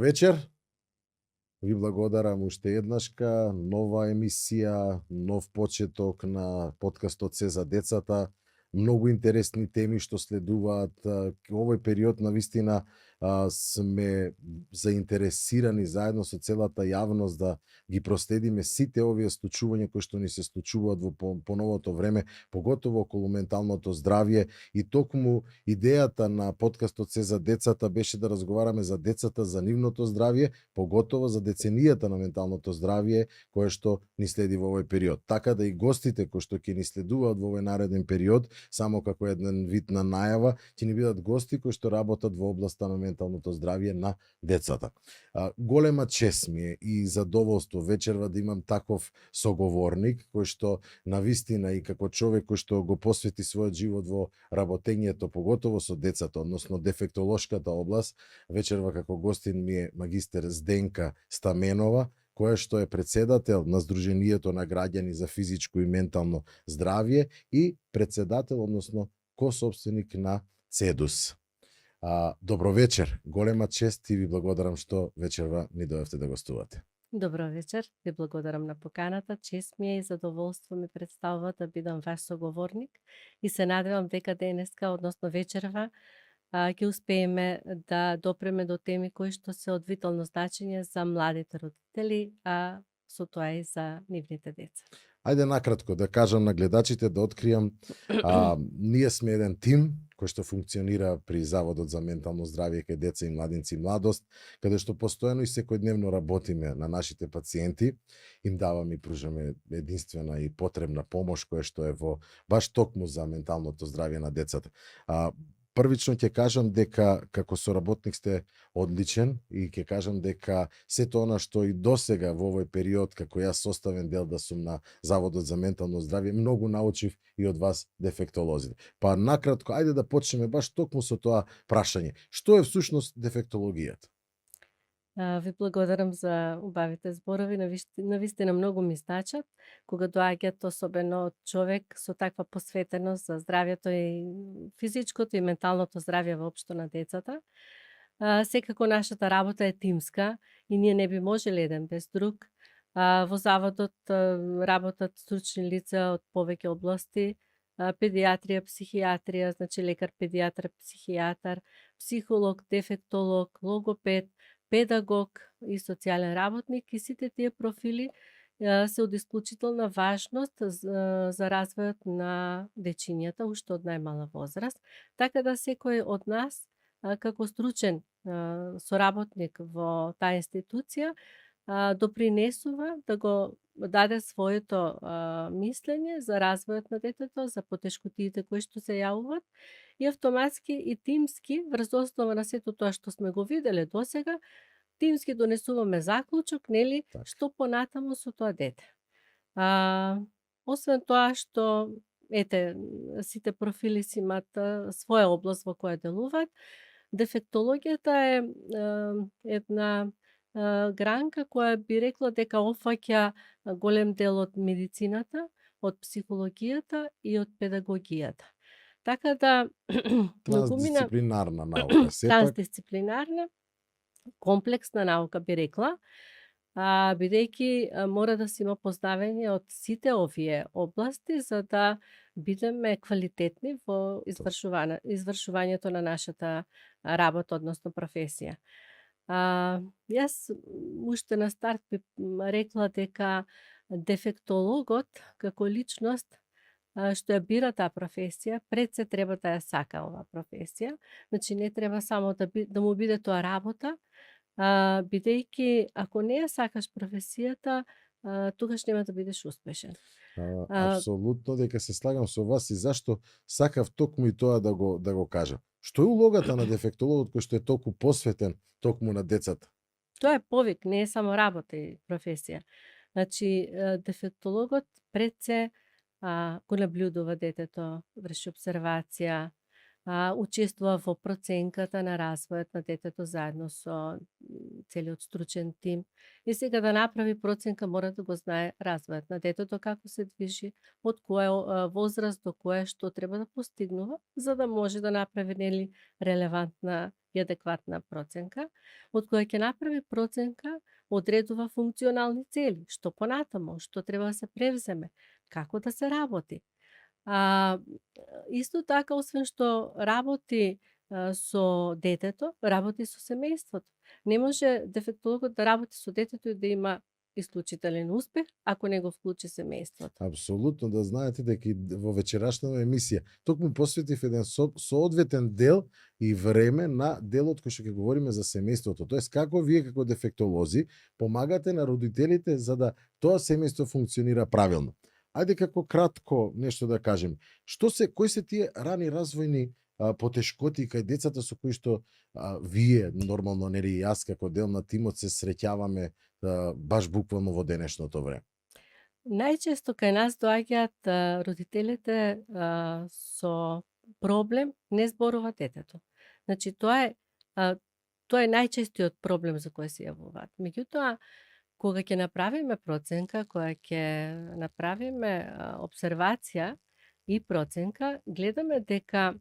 вечер. Ви благодарам уште еднашка, нова емисија, нов почеток на подкастот Се за децата. Многу интересни теми што следуваат. Овој период навистина сме заинтересирани заедно со целата јавност да ги проследиме сите овие случувања кои што ни се случуваат во поновото време, поготово околу менталното здравје, и токму идејата на подкастот Се за децата беше да разговараме за децата, за нивното здравје, поготово за деценијата на менталното здравје кое што ни следи во овој период. Така да и гостите кои што ќе ни следуваат во овој нареден период, само како еден вид на најава, ќе ни бидат гости кои што работат во областа на менталното здравје на децата. Голема чест ми е и задоволство вечерва да имам таков соговорник кој што навистина и како човек кој што го посвети својот живот во работењето, поготово со децата, односно дефектолошката област. Вечерва како гостин ми е магистер Зденка Стаменова, која што е председател на Сдруженијето на граѓани за физичко и ментално здравје и председател, односно косопственик на ЦЕДУС. Добро вечер, голема чест и ви благодарам што вечерва ни дојавте да гостувате. Добро вечер, ви благодарам на поканата, чест ми е и задоволство ми представува да бидам ваш соговорник и се надевам дека денеска, односно вечерва, ќе успееме да допреме до теми кои што се од витално значење за младите родители, а со тоа и за нивните деца. Ајде накратко да кажам на гледачите, да откријам, ние сме еден тим кој што функционира при Заводот за ментално здравје кај деца и младинци и младост, каде што постојано и секојдневно работиме на нашите пациенти, им даваме и пружаме единствена и потребна помош која што е во баш токму за менталното здравје на децата. Првично ќе кажам дека како соработник сте одличен и ќе кажам дека сето она што и досега во овој период како јас составен дел да сум на Заводот за ментално здравје, многу научив и од вас дефектолозите. Па накратко, ајде да почнеме баш токму со тоа прашање. Што е всушност дефектологијата? Ви благодарам за убавите зборови, навистина многу ми значат кога доаѓаат, особено од човек со таква посветеност за здравјето и физичкото и менталното здравје воопшто на децата. Секако нашата работа е тимска и ние не би можеле еден без друг. Во заводот работат стручни лица од повеќе области, педиатрија, психијатрија, значи лекар, педијатар, психијатар, психолог, дефектолог, логопед, педагог и социјален работник, и сите тие профили се од исклучителна важност за развојот на дечињата уште од најмала возраст, така да секој од нас како стручен соработник во таа институција допринесува да го даде своето мислење за развојот на детето, за потешкотиите кои што се јавуваат, и автоматски и тимски врз основа на сето тоа што сме го виделе досега, тимски донесуваме заклучок, нели, што понатаму со тоа дете. Освен тоа што сите профили си имаат своја област во која делуваат, дефектологијата е една гранка која би рекла дека опфаќа голем дел од медицината, од психологијата и од педагогијата. Така да трансдисциплинарна наука, сепак трансдисциплинарна, комплексна наука би рекла, бидејќи мора да се има познавање од сите овие области за да бидеме квалитетни во извршувањето на нашата работа, односно професија. Јас уште на старт би рекла дека дефектологот како личност што ја бира таа професија, пред се треба да ја сака оваа професија. Значи не треба само да му биде тоа работа, бидејќи ако не ја сакаш професијата, тогаш нема да бидеш успешен. Апсолутно дека се слагам со вас, и зашто сакав токму и тоа да го кажам. Што е улогата на дефектологот кој што е толку посветен токму на децата? Тоа е повик, не е само работа и професија. Значи дефектологот пред се го наблюдува детето, врши обсервација, учествува во проценката на развојот на детето заедно со целиот стручен тим. И сега да направи проценка мора да го знае развојот на детето, како се движи, од која возраст до која што треба да постигнува, за да може да направи нели релевантна и адекватна проценка, од која ќе направи проценка, одредува функционални цели, што понатаму, што треба да се превземе, како да се работи. Исто така, освен што работи со детето, работи со семејството. Не може дефектологот да работи со детето и да има исклучителен успех, ако не го вклучи семејството. Апсолутно, да знаете дека и во вечерашната емисија токму посветив еден соодветен дел и време на делот кој што ќе говориме за семејството. Тоест, како вие како дефектолози помагате на родителите за да тоа семејство функционира правилно. Ајде како кратко нешто да кажем. Кои се тие рани развојни потешкоти кај децата со кои што вие нормално, нели, јас како дел на тимот се среќаваме баш буквално во денешното време? Најчесто кај нас доаѓаат родителите со проблем, не зборува детето. Значи, тоа е најчестиот проблем за кој се јавуваат. Меѓутоа, кога ќе направиме проценка, кога ќе направиме обсервација и проценка, гледаме дека,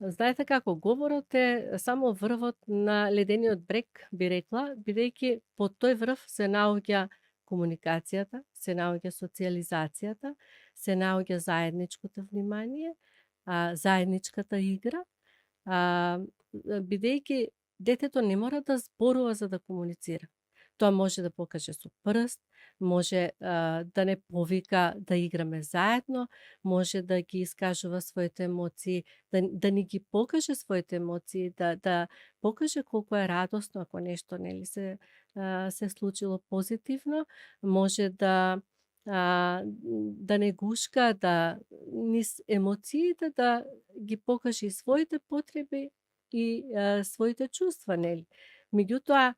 знаете како, говорот е само врвот на ледениот брег, би рекла, бидејќи под тој врв се наоѓа комуникацијата, се наоѓа социјализацијата, се наоѓа заедничкото внимание, заедничката игра, бидејќи детето не мора да зборува за да комуницира. Тоа може да покаже со прст, може да не повика да играме заедно, може да ги искажува своите емоции, да ни ги покаже своите емоции, да покаже колку е радосно ако нешто нели се случило позитивно, може да не гушка, да низ емоциите да ги покаже и своите потреби и своите чувства, нели. Меѓутоа,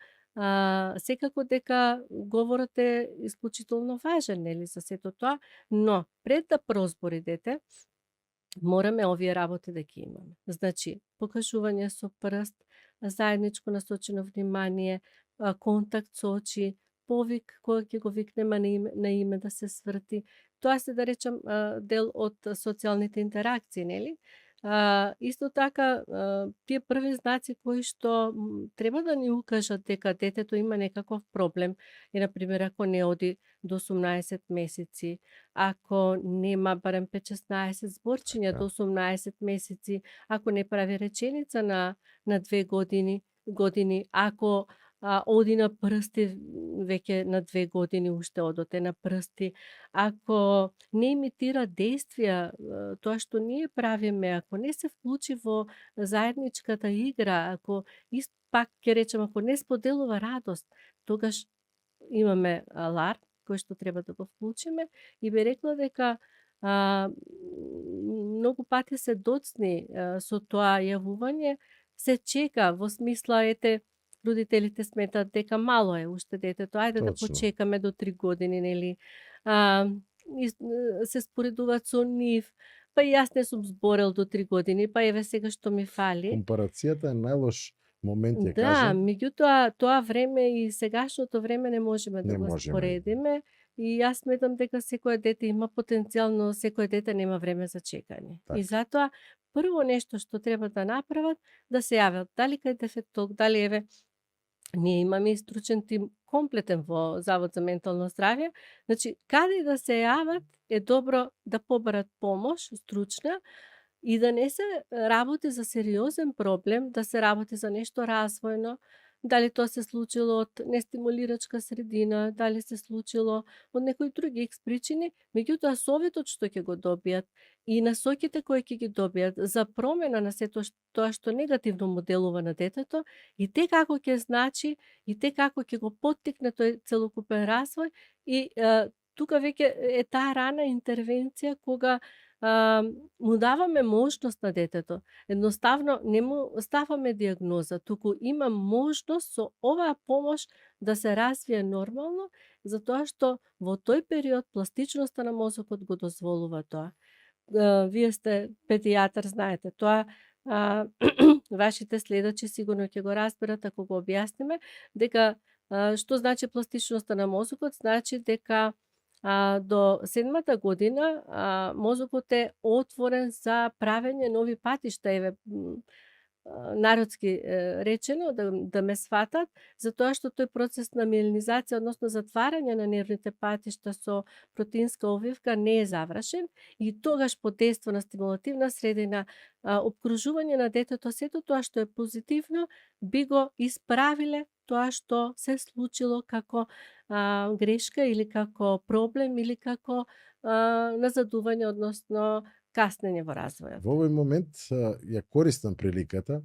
секако дека говорот е исклучително важен, нели, за сето тоа, но пред да прозбори дете, мораме овие работи да ги имаме. Значи, покажување со прст, заедничко насочено внимание, контакт со очи, повик кога ќе го викнеме на име да се сврти. Тоа се, да речам, дел од социјалните интеракции, нели? Исто така, тие први знаци кои што треба да ни укажат дека детето има некаков проблем, и например ако не оди до 18 месеци, ако нема барем 5-16 зборчиња до 18 месеци, ако не прави реченица на 2 години, ако оди на прсти веќе на 2 години, уште одоте на прсти, ако не имитира действија, тоа што ние правиме, ако не се вклучи во заедничката игра, ако пак ќе речем, ако не споделува радост, тогаш имаме аларм кој што треба да го вклучиме, и би рекла дека многу пати се доцни со тоа јавување, се чека во смисла, родителите сметат дека мало е уште детето, ајде да почекаме до 3 години, нели, се споредуваат со нив, па и јас не сум зборел до 3 години, па еве сега што ми фали. Компарацијата е најлош момент, ја Да, кажам. меѓутоа тоа време и сегашното време не можеме да го споредиме, и јас сметам дека секое дете има потенцијал, но секое дете нема време за чекање. Так. И затоа прво нешто што треба да направат, да се јават дали кај дефектолог, дали еве ние имаме и стручен тим комплетен во Завод за ментално здравје. Значи, каде да се јават е добро да побарат помош стручна и да не се работи за сериозен проблем, да се работи за нешто развојно, дали тоа се случило од нестимулирачка средина, дали се случило од некои други причини, меѓутоа советот што ќе го добијат и насоките кои ќе ги добијат за промена на сето тоа што негативно му делува на детето, и те како ќе значи, и те како ќе го поттикне тој целокупен развој, и тука веќе е таа рана интервенција кога му даваме можност на детето. Едноставно не му ставаме диагноза, туку има можност со оваа помош да се развие нормално, затоа што во тој период пластичноста на мозокот го дозволува тоа. Вие сте педијатар, знаете, тоа а, вашите следачи сигурно ќе го разберат ако го објасниме, дека што значи пластичноста на мозокот? Значи дека до 7-та година мозокот е отворен за правење нови патишта, еве народски речено, да ме сватат, затоа што тој процес на миелинизација, односно затварање на нервните патишта со протеинска обвивка не е завршен и тогаш под дејство на стимулативна средина, опкружување на детето, сето тоа што е позитивно, би го исправиле тоа што се случило како грешка или како проблем или како назадување, односно каснење во развојот. Во овој момент ја користам приликата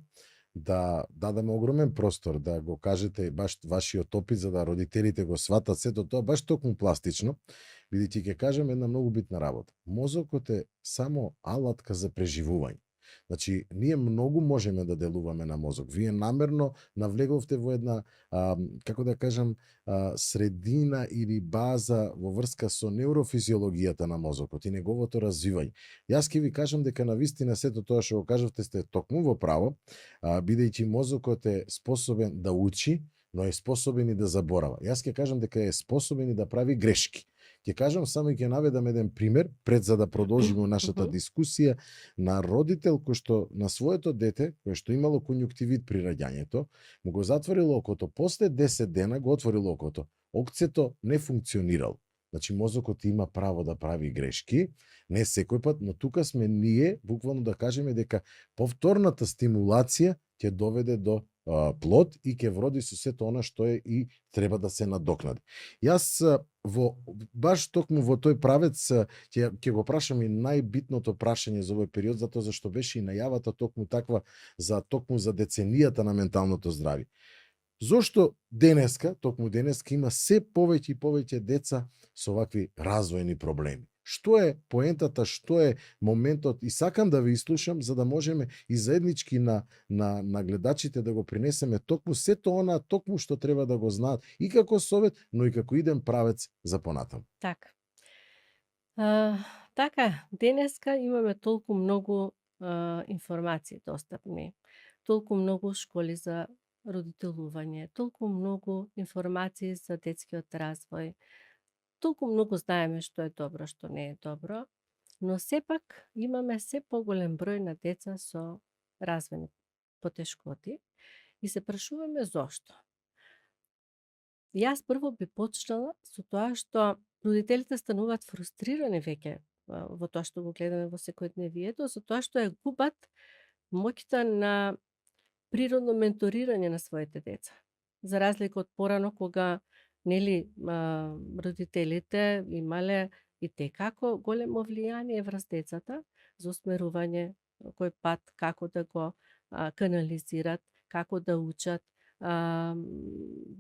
да дадеме огромен простор да го кажете баш вашиот опит за да родителите го сватат сето тоа баш токму пластично, бидејќи ќе кажам една многу битна работа. Мозокот е само алатка за преживување. Значи, ние многу можеме да делуваме на мозок. Вие намерно навлеговте во една, како да кажам, средина или база во врска со неурофизиологијата на мозокот и неговото развивање. Јас ќе ви кажам дека навистина сето тоа што го кажавте сте токму во право, бидејќи мозокот е способен да учи, но е способен и да заборава. Јас ќе кажам дека е способен и да прави грешки. Ќе кажам само и ќе наведам еден пример, пред за да продолжиме нашата дискусија, на родител кој што на своето дете, кој што имало конјуктивит при раѓањето, му го затворил окото, после 10 дена го отворил окото. Окцето не функционирало. Значи, мозокот има право да прави грешки, не секој пат, но тука сме ние, буквално да кажеме дека повторната стимулација ќе доведе до плод и ќе вроди со сето она што е и треба да се надокнади. Јас баш токму во тој правец ќе го прашам и најбитното прашање за овој период, затоа зашто беше и најавата токму таква токму за деценијата на менталното здравје. Зошто токму денеска има се повеќе и повеќе деца со вакви развојни проблеми? Што е поентата, што е моментот и сакам да ви изслушам за да можеме и заеднички на гледачите да го принесеме токму сето она токму што треба да го знаат и како совет, но и како иден правец за понатаму. Така. Така, денеска имаме толку многу информации достапни, толку многу школи за родителување, толку многу информации за детскиот развој, толку многу знаеме што е добро, што не е добро, но сепак имаме се поголем број на деца со развојни потешкоти и се прашуваме зошто. Јас прво би почнала со тоа што родителите стануваат фрустрирани веќе во тоа што го гледаме во секојдневието, со тоа што ја губат моќта на природно менторирање на своите деца. За разлика од порано кога нели родителите имале и како големо влијание врз децата за усмерување кој пат како да го канализират, како да учат,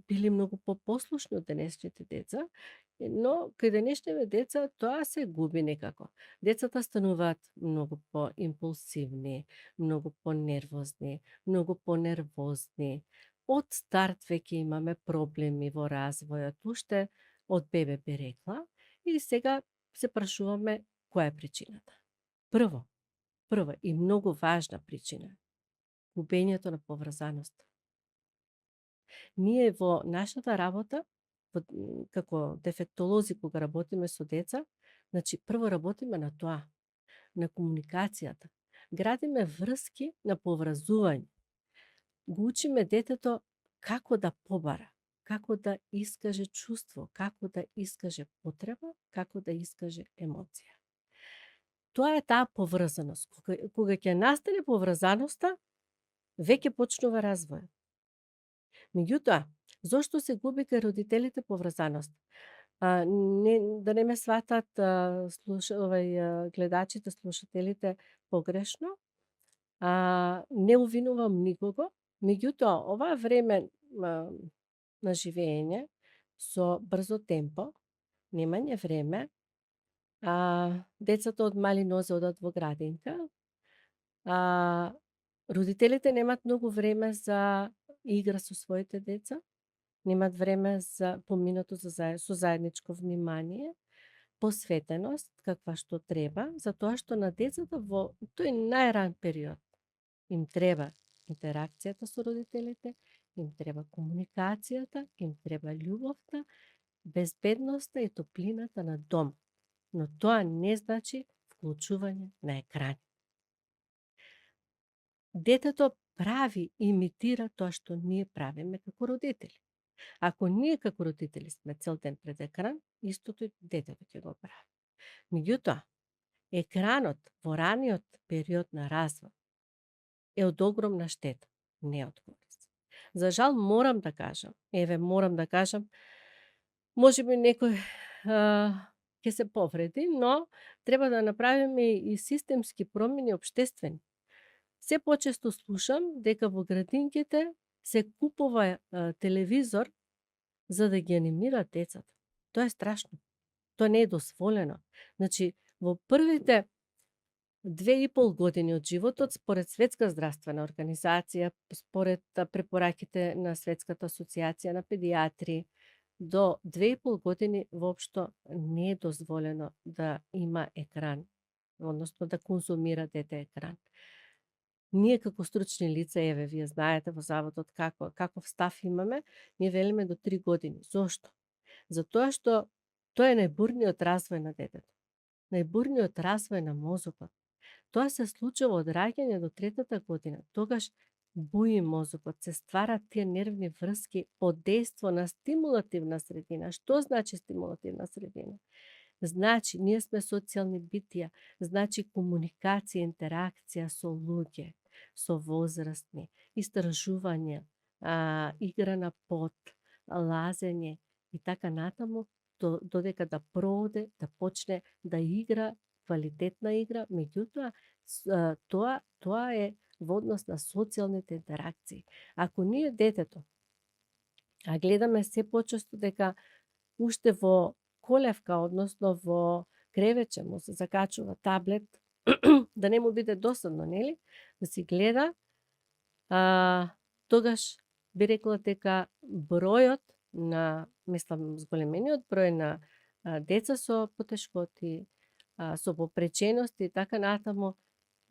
били многу попослушни од денешните деца, но кај денешните деца тоа се губи некако. Децата стануваат многу поимпулсивни, многу понервозни, многу понервозни. Од старт веќе имаме проблеми во развојот, уште од бебе би рекла, и сега се прашуваме која е причината. Прва и многу важна причина, губењето на поврзаност. Ние во нашата работа, како дефектолози кога работиме со деца, значи прво работиме на тоа, на комуникацијата. Градиме врски на поврзување. Го учиме детето како да побара, како да искаже чувство, како да искаже потреба, како да искаже емоција. Тоа е таа поврзаност. Кога ќе настане поврзаноста, веќе почнува развојот. Меѓутоа, зошто се губи кај родителите поврзаност? Да не ме сватат гледачите, слушателите погрешно, не увинувам никого, меѓутоа, ова време на живење со брзо темпо, немање време, децата од мали нозе одат во градинка, родителите немаат многу време за игра со своите деца, немаат време за поминато со заедничко внимание, посветеност, каква што треба, затоа што на децата во тој најран период им треба интеракцијата со родителите, им треба комуникацијата, им треба љубовта, безбедноста и топлината на дом. Но тоа не значи вклучување на екрани. Детето прави, имитира тоа што ние правиме како родители. Ако ние како родители сме цел ден пред екран, истото и детето ќе го прави. Меѓутоа, екранот во раниот период на развој е од огромна штета, не од корист. За жал морам да кажам, можеби некој ќе се повреди, но треба да направиме и системски промени општествени. Се почесто слушам дека во градинките се купува телевизор за да ги анимира децата. Тоа е страшно. Тоа не е дозволено. Значи, во првите 2,5 години од животот, според Светска здравствена организација, според препораките на Светската асоциација на педиатри, до 2,5 години воопшто не е дозволено да има екран, односно да конзумира дете екран. Ние како стручни лица, еве, вие знаете во заводот каков став имаме, ние велиме до 3 години. Зошто? Затоа што тоа е најбурниот развој на детето. Најбурниот развој на мозокот. Тоа се случува од раѓање до 3-та година. Тогаш буи мозокот, се стварат тие нервни врски под дејство на стимулативна средина. Што значи стимулативна средина? Значи, ние сме социјални битија, значи комуникација, интеракција со луѓе, со возрастни, истражување, игра на под, лазење и така натаму, додека да проде, да почне да игра, квалитетна игра, меѓутоа тоа е во однос на социјалните интеракции. Ако ние детето, гледаме се почесто дека уште во колевка, односно во креветче му се закачува таблет, да не му биде досадно, нели? Да си гледа, тогаш би рекла дека бројот на, зголемениот број на деца со потешкоти, со попречености и така натаму,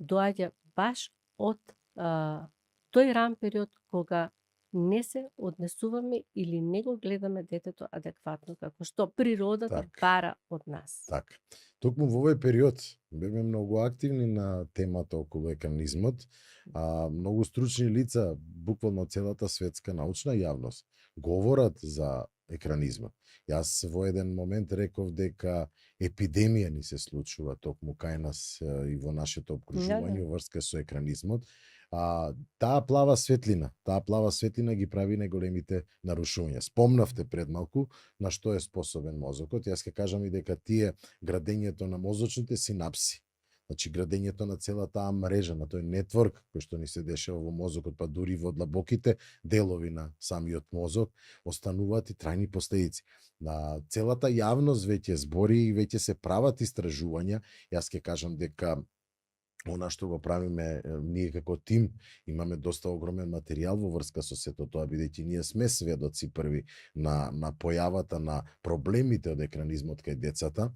доаѓа баш од тој ран период кога не се однесуваме или не го гледаме детето адекватно, како што природата бара од нас. Така. Токму во овој период беме многу активни на темата околу екранизмот, многу стручни лица, буквално целата светска научна јавност, говорат за екранизмот. Јас во еден момент реков дека епидемија ни се случува токму кај нас и во нашето обкружување во врска со екранизмот. Таа плава светлина ги прави најголемите нарушувања. Спомнавте пред малку на што е способен мозокот. Јас ќе кажам и дека тие градењето на мозочните синапси, значи градењето на целата таа мрежа, на тој нетворк кој што ни се дешава во мозокот, па дури во длабоките делови на самиот мозок, остануваат и трајни последици. На целата јавност веќе збори и веќе се прават истражувања. Јас ќе кажам дека она што го правиме ние како тим, имаме доста огромен материјал во врска со сето тоа, бидејќи ние сме сведоци први на појавата на проблемите од екранизмот кај децата.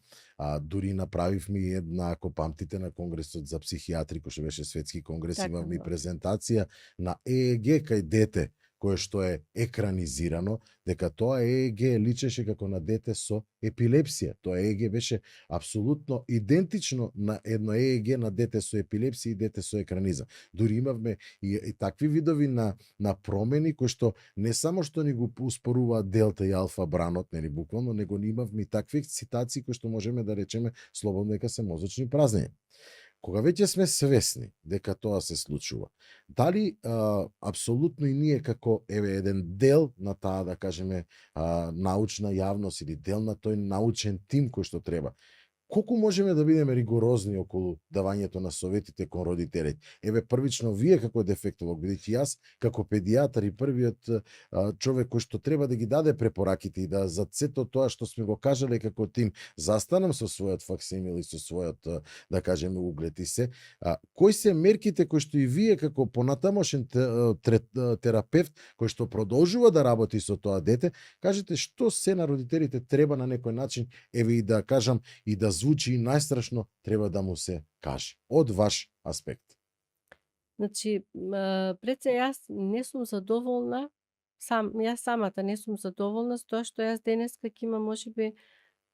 Дури направивме една, ако памтите, на Конгресот за психијатри, кој што беше светски конгрес, имавме и презентација на ЕЕГ кај дете, кое што е екранизирано, дека тоа ЕЕГ личеше како на дете со епилепсија. Тоа ЕЕГ беше апсолутно идентично на едно ЕЕГ на дете со епилепсија и дете со екранизам. Дури имавме и такви видови на промени кои што не само што ни го успоруваат делта и алфа бранот, нели буквално, него имавме и такви ексцитации кои што можеме да речеме слободно дека се мозочни празнења. Кога веќе сме свесни дека тоа се случува, дали апсолутно и ние како еден дел на таа, да кажеме, научна јавност или дел на тој научен тим кој што треба, колку можеме да бидеме ригорозни околу давањето на советите кон родителите? Првично вие како дефектолог, бидејќи јас како педијатар и првиот човек кој што треба да ги даде препораките и да за сето тоа што сме го кажале како тим застанам со својот факсимил и со својот, да кажеме, углед и се. Кои се мерките кои што и вие како понатамошен терапевт кој што продолжува да работи со тоа дете, кажете што се на родителите треба на некој начин, и да кажам и да звучи најстрашно, треба да му се каже од ваш аспект? Значи, пред се јас не сум задоволна, јас самата не сум задоволна со тоа што јас денеска ќе имам можеби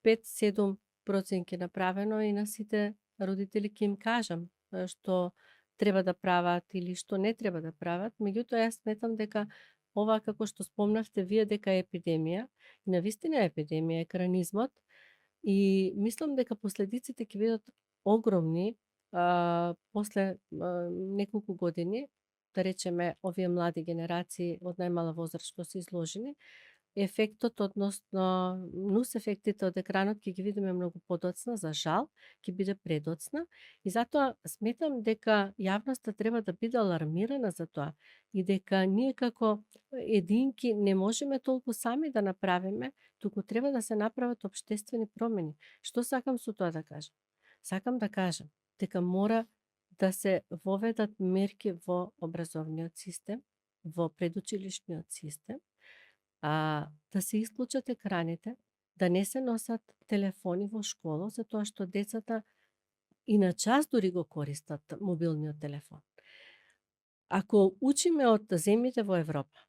5-7% направено и на сите родители ќе им кажам што треба да прават или што не треба да прават. Меѓутоа јас сметам дека ова како што спомнавте вие дека е епидемија, и навистина е епидемија екранизмот, и мислам дека последиците ќе бидат огромни после неколку години, да речеме овие млади генерации од најмала возраст што се изложени. Ефектот, односно нус ефектите од екранот ќе ги видиме многу подоцна, за жал, ќе биде предоцна, и затоа сметам дека јавноста треба да биде алармирана за тоа и дека ние како единки не можеме толку сами да направиме, туку треба да се направат општествени промени. Што сакам со тоа да кажам? Сакам да кажам дека мора да се воведат мерки во образовниот систем, во предучилишниот систем, да се исклучат екраните, да не се носат телефони во школа, затоа што децата и на час дури го користат мобилниот телефон. Ако учиме од земјите во Европа,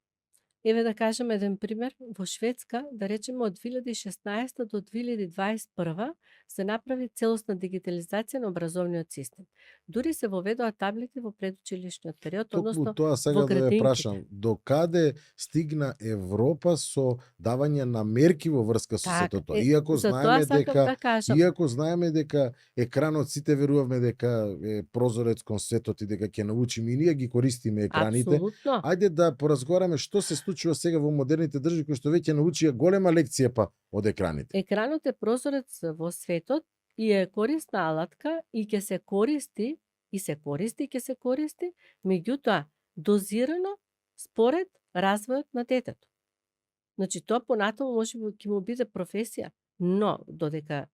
еве да кажем еден пример, во Шведска, да речеме од 2016 до 2021 се направи целосна дигитализација на образовниот систем. Дури се воведоа таблети во предучилишниот период, Токму односно тоа во сега да ве градинките. прашам, до каде стигна Европа со давање на мерки во врска со сето тоа? Затоа сакам да кажам. Иако знаеме дека екранот, сите веруваме дека е прозорец кон светот и дека ќе научиме и ние ги користиме екраните. Апсолутно. Ајде да поразговараме што се случува сега во модерните држави кои што веќе научија голема лекција па од екраните. Екранот е прозорец во светот и е корисна алатка и ќе се користи и ќе се користи, меѓутоа дозирано според развојот на детето. Значи тоа понатаму можеби ќе му биде професија, но додека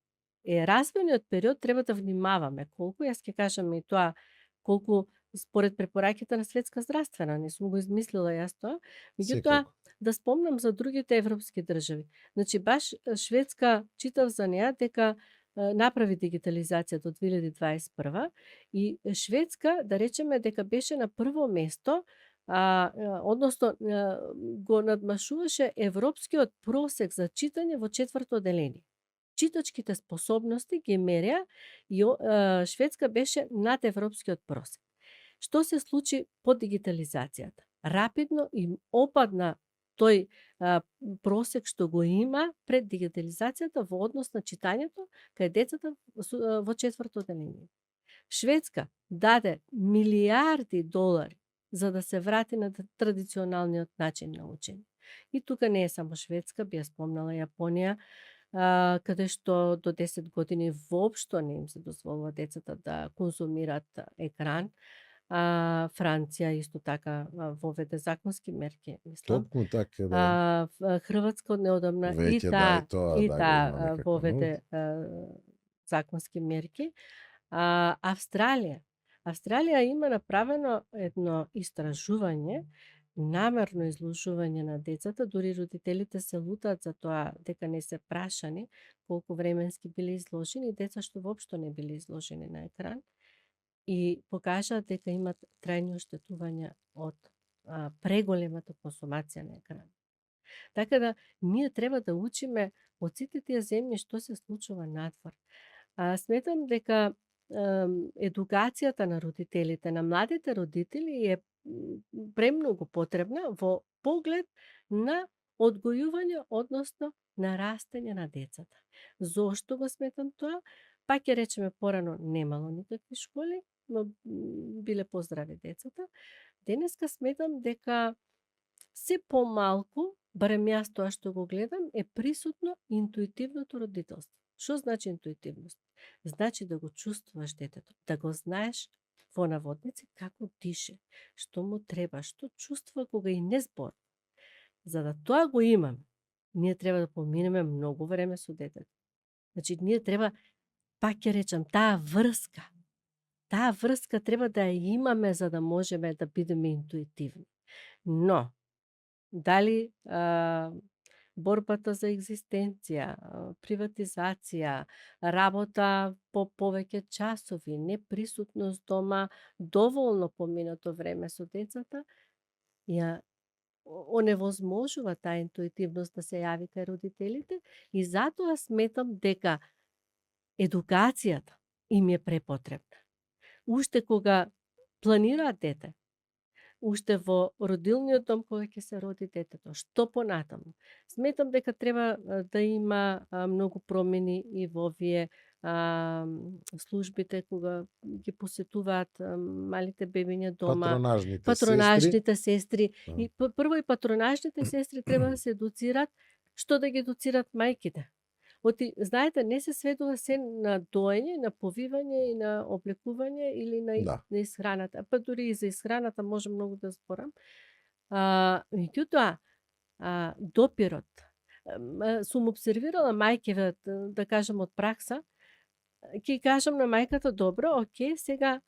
е развојниот период треба да внимаваме колку, јас ќе кажам и тоа, колку според препораќите на Светска здравствена, не сум го измислила јас тоа, меѓутоа да спомнам за другите европски држави. Значи баш Шведска, читав за неа дека направи дигитализација до 2021 и Шведска, да речеме дека беше на прво место, односно го надмашуваше европскиот просек за читање во 4-то одделение. Читачките способности ги мереа и Шведска беше над европскиот просек. Што се случи по дигитализацијата? Рапидно им опадна тој просек што го има пред дигитализацијата во однос на читањето кај децата во 4-то одделение. Шведска даде милиарди долари за да се врати на традиционалниот начин на учење. И тука не е само Шведска, би ја спомнала Јапонија, каде што до 10 години воопшто не им се дозволува децата да конзумираат екран. Франција исто така воведе законски мерки, мислам. Токму така, да. Хрватска однеодамна и таа воведе законски мерки. Австралија има направено едно истражување, намерно изложување на децата, дури родителите се лутаат за тоа дека не се прашани колку временски биле изложени, деца што воопшто не биле изложени на екран, и покажаат дека имат трајни оштетувања од преголемата консумација на екран. Така да, ние треба да учиме од сите тие земји што се случува надвор. Сметам дека едукацијата на родителите, на младите родители е премногу потребна во поглед на одгојување, односно на растење на децата. Зошто го сметам тоа? Па ќе речеме порано немало никакви школи, но биле поздрави децата. Денеска сметам дека се помалку, барем јас тоа што го гледам, е присутно интуитивното родителство. Што значи интуитивност? Значи да го чувствуваш детето, да го знаеш во наводници како дише, што му треба, што чувствува кога и не зборува. За да тоа го имаме, ние треба да поминеме многу време со детето. Значи ние треба, пак ќе речам, таа врска треба да ја имаме за да можеме да бидеме интуитивни. Но, дали борбата за екзистенција, приватизација, работа по повеќе часови, неприсутност дома, доволно поминато време со децата, ја оневозможува таа интуитивност да се јави кај родителите и затоа сметам дека едукацијата им е препотребна. Уште кога планираат дете, уште во родилниот дом кога ќе се роди детето, што понатаму. Сметам дека треба да има многу промени и во овие службите кога ги посетуваат малите бебиња дома, патронажните сестри. Да. И прво и патронажните сестри треба да се едуцират што да ги едуцират мајките. Знаете, не се сведува се на доење, на повивање и на облекување или на исхраната. Па дури и за исхраната може многу да зборам. Меѓутоа, допирот. Сум обсервирала мајке, да кажам од пракса, ќе кажам на мајката, добро, окей, сега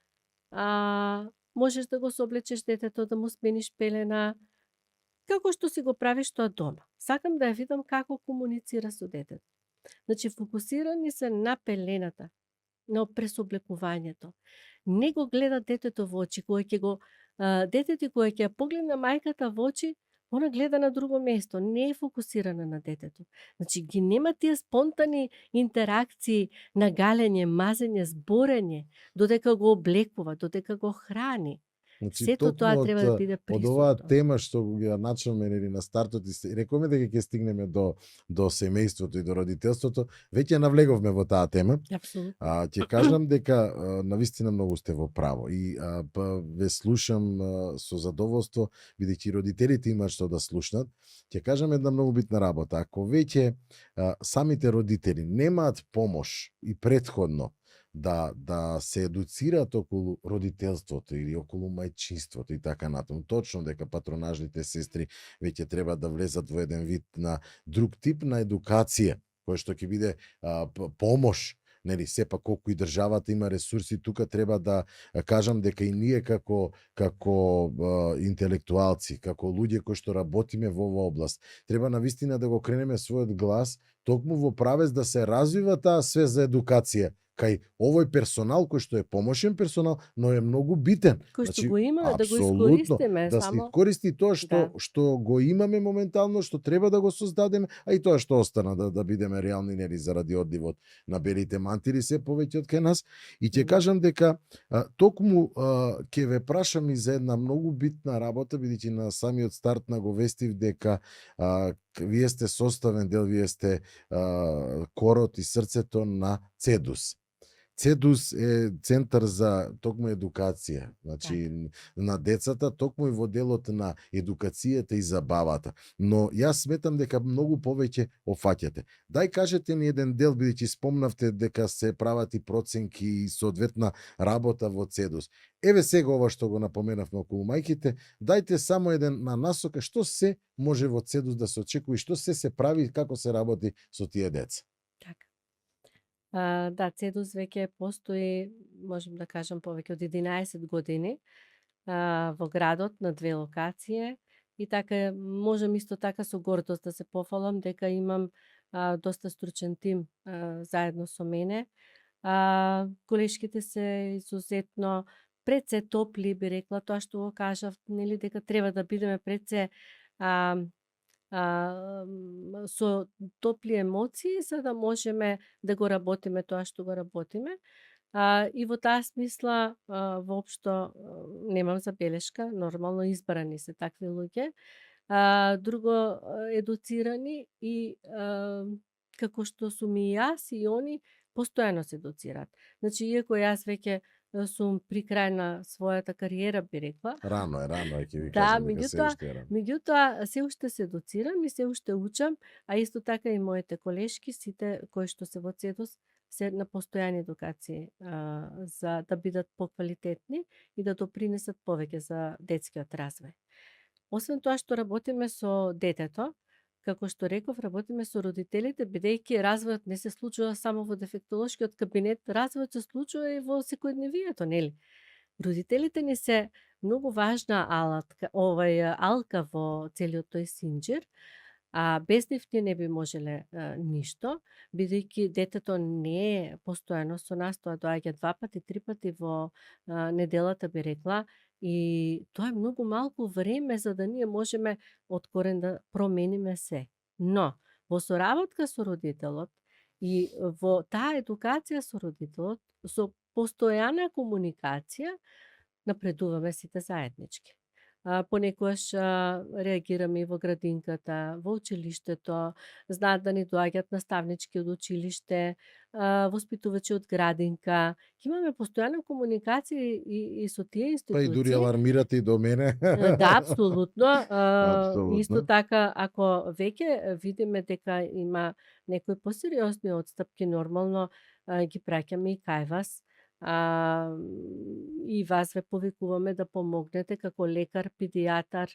можеш да го соблечеш детето, да му смениш пелена, како што си го правиш тоа дома. Сакам да ја видам како комуницира со детето. Значи, фокусирани се на пелената, на пресоблекувањето. Не го гледа детето во очи, детето кога ќе ја погледне мајката во очи, она гледа на друго место, не е фокусирана на детето. Значи, ги нема тие спонтани интеракции, нагалење, мазење, зборење, додека го облекува, додека го храни. Значи, сето тоа треба да биде присутно. Од оваа тема што ја начнаме на стартот и рековме дека ќе стигнеме до семејството и до родителството, веќе навлеговме во таа тема. Апсолутно. Ќе кажам дека навистина многу сте во право и ве слушам со задоволство, бидејќи родителите имаат што да слушнат. Ќе кажам една многу битна работа. Ако веќе самите родители немаат помош и претходно да се едуцираат околу родителството или околу мајчинството и така натаму. Точно дека патронажните сестри веќе треба да влезат во еден вид на друг тип на едукација, кој што ќе биде помош. Нели, сепак колку и државата има ресурси, тука треба да кажам дека и ние како интелектуалци, како луѓе кои што работиме во оваа област, треба навистина да го кренеме својот глас токму во правец да се развива таа свест за едукација кај овој персонал кој што е помошен персонал, но е многу битен. Кој што го имаме да го искористиме, да се искористи тоа што го имаме моментално, што треба да го создадеме, а и тоа што остана да бидеме реални, нели, заради одливот на белите мантили се повеќе од кај нас. И ќе кажам дека токму ќе ве прашам и за една многу битна работа, бидејќи на самиот старт наговестив дека вие сте составен дел, вие сте корот и срцето на CEDUS. CEDUS е центар за токму едукација, значи на децата, токму и во делот на едукацијата и забавата. Но јас сметам дека многу повеќе офаќате. Дај кажете ни еден дел, бидејќи спомнавте дека се прават и проценки и соодветна работа во CEDUS. Еве сега ова што го напоменавме околу мајките, дајте само еден на насока што се може во CEDUS да се очекува и што се прави, како се работи со тие деца. Да, CEDUS веќе постои, можем да кажам, повеќе од 11 години во градот на 2 локации и така можам исто така со гордост да се пофалам дека имам доста стручен тим заедно со мене. Колешките се изузетно пред се топли, би рекла, тоа што го кажав, нели, дека треба да бидеме пред се со топли емоции, за да можеме да го работиме тоа што го работиме. И во таа смисла, воопшто немам забелешка, нормално избрани се такви луѓе. Друго, едуцирани и како што сум и јас и они, постојано се едуцираат. Значи, иако јас веќе сум при крај на својата кариера, би рекла. Рано е, ќе ви кажам дека се уште е рано. Меѓутоа, се уште се едуцирам и се уште учам, а исто така и моите колешки, сите кои што се во CEDUS, се на постојани едукации за да бидат поквалитетни и да допринесат повеќе за детскиот развој. Освен тоа што работиме со детето, како што реков, работиме со родителите, бидејќи развојот не се случува само во дефектолошкиот кабинет, развојот се случува и во секојдневието, нели? Родителите ни се многу важна алка во целиот тој синџир, А без нив ние не би можеле ништо, бидејќи детето не е постојано со нас, тоа доаѓа 2 пати, 3 пати во неделата, би рекла, и тоа е многу малку време за да ние можеме од корен да промениме се. Но, во соработка со родителот и во таа едукација со родителот, со постојана комуникација, напредуваме сите заеднички. Понекогаш реагираме и во градинката, во училиштето, знаат да ни доаѓаат наставнички од училиште, воспитувачи од градинка. Имаме постојана комуникација и со тие Па и дури институции. алармирате и до мене. Да, апсолутно. Апсолутно. Исто така, ако веќе видиме дека има некои посериозни отстапки, нормално ги праќаме и кај вас. И вас ве повикуваме да помогнете како лекар, педијатар,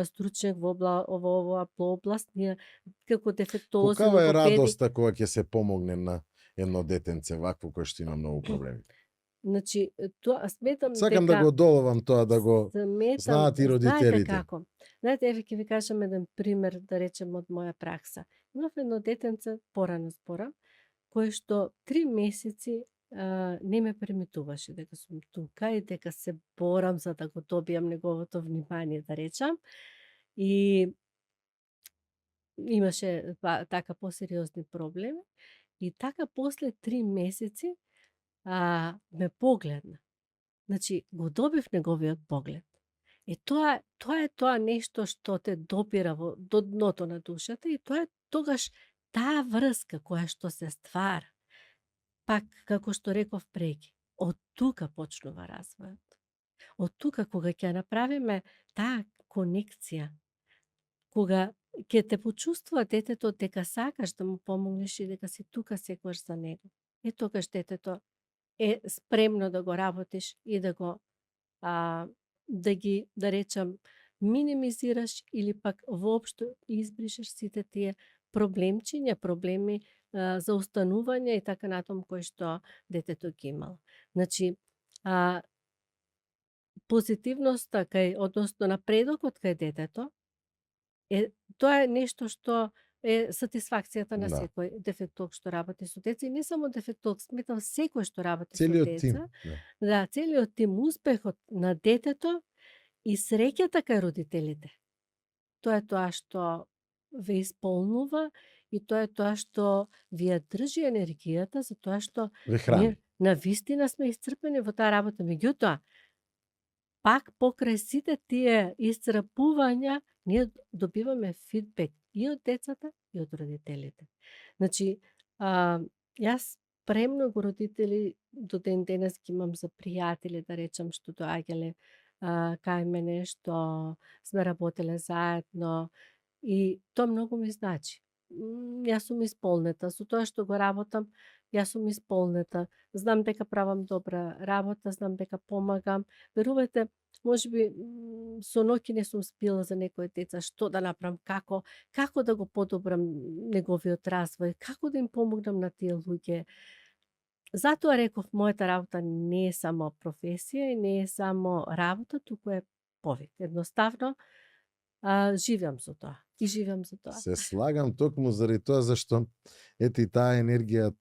стручнек во оваа област. Ние како дефектолози, Колкава е логопеди, радоста кога ќе се помогне на едно детенце вакво кој што има многу проблеми. значи тоа сметам Сакам дека да го доловам тоа, да го сметам, знаат и знаете родителите. како? Знаете, еве ќе ви кажам еден пример, да речем, од моја пракса. Имав едно детенце порано зборам, кој што 3 месеци не ме примитуваше дека сум тука и дека се борам за да го добијам неговото внимание, да речам. И имаше така посериозни проблеми. И така после 3 месеци ме погледна. Значи, го добив неговиот поглед. Тоа е тоа нешто што те допира до дното на душата и тоа е тогаш таа врска која што се ствара. Пак, како што реков преки, од тука почнува развојот. Од тука, кога ќе направиме таа конекција, кога ќе те почувствува детето дека сакаш да му помогнеш и дека си тука секогаш за него, тогаш детето е спремно да го работиш и да го да ги, да речам, минимизираш или пак воопшто избришеш сите тие проблемчиња, проблеми за устанување и така натаму кои што детето ги имало. Значи, позитивноста односно напредокот кај детето тоа е нешто што е сатисфакцијата на Да. секој дефектолог што работи со деца и не само дефектолог, сметам секој што работи Целиот со тим. деца. Да. Да, целиот тим, успехот на детето и среќата кај родителите. Тоа е тоа што ве исполнува и тоа е тоа што ви ја држи енергијата, за тоа што Ве храни. ние навистина сме исцрпени во таа работа. Меѓутоа, пак покрај сите тие исцрпувања, ние добиваме фидбек и од децата и од родителите. Значи, јас премногу родители до ден денес ги имам за пријатели, да речам, што доаѓале кај мене, што сме работеле заедно и тоа многу ми значи. Јас сум исполнета со тоа што го работам, јас сум исполнета. Знам дека правам добра работа, знам дека помагам. Верувајте, можеби со ноќи не сум спила за некои деца, што да направам, како да го подобрам неговиот развој, како да им помогнам на тие луѓе. Затоа реков, мојата работа не е само професија и не е само работа, туку е повик. Едноставно, живеам со тоа. И живеам за тоа. Се слагам токму заради тоа зашто ете и таа енергија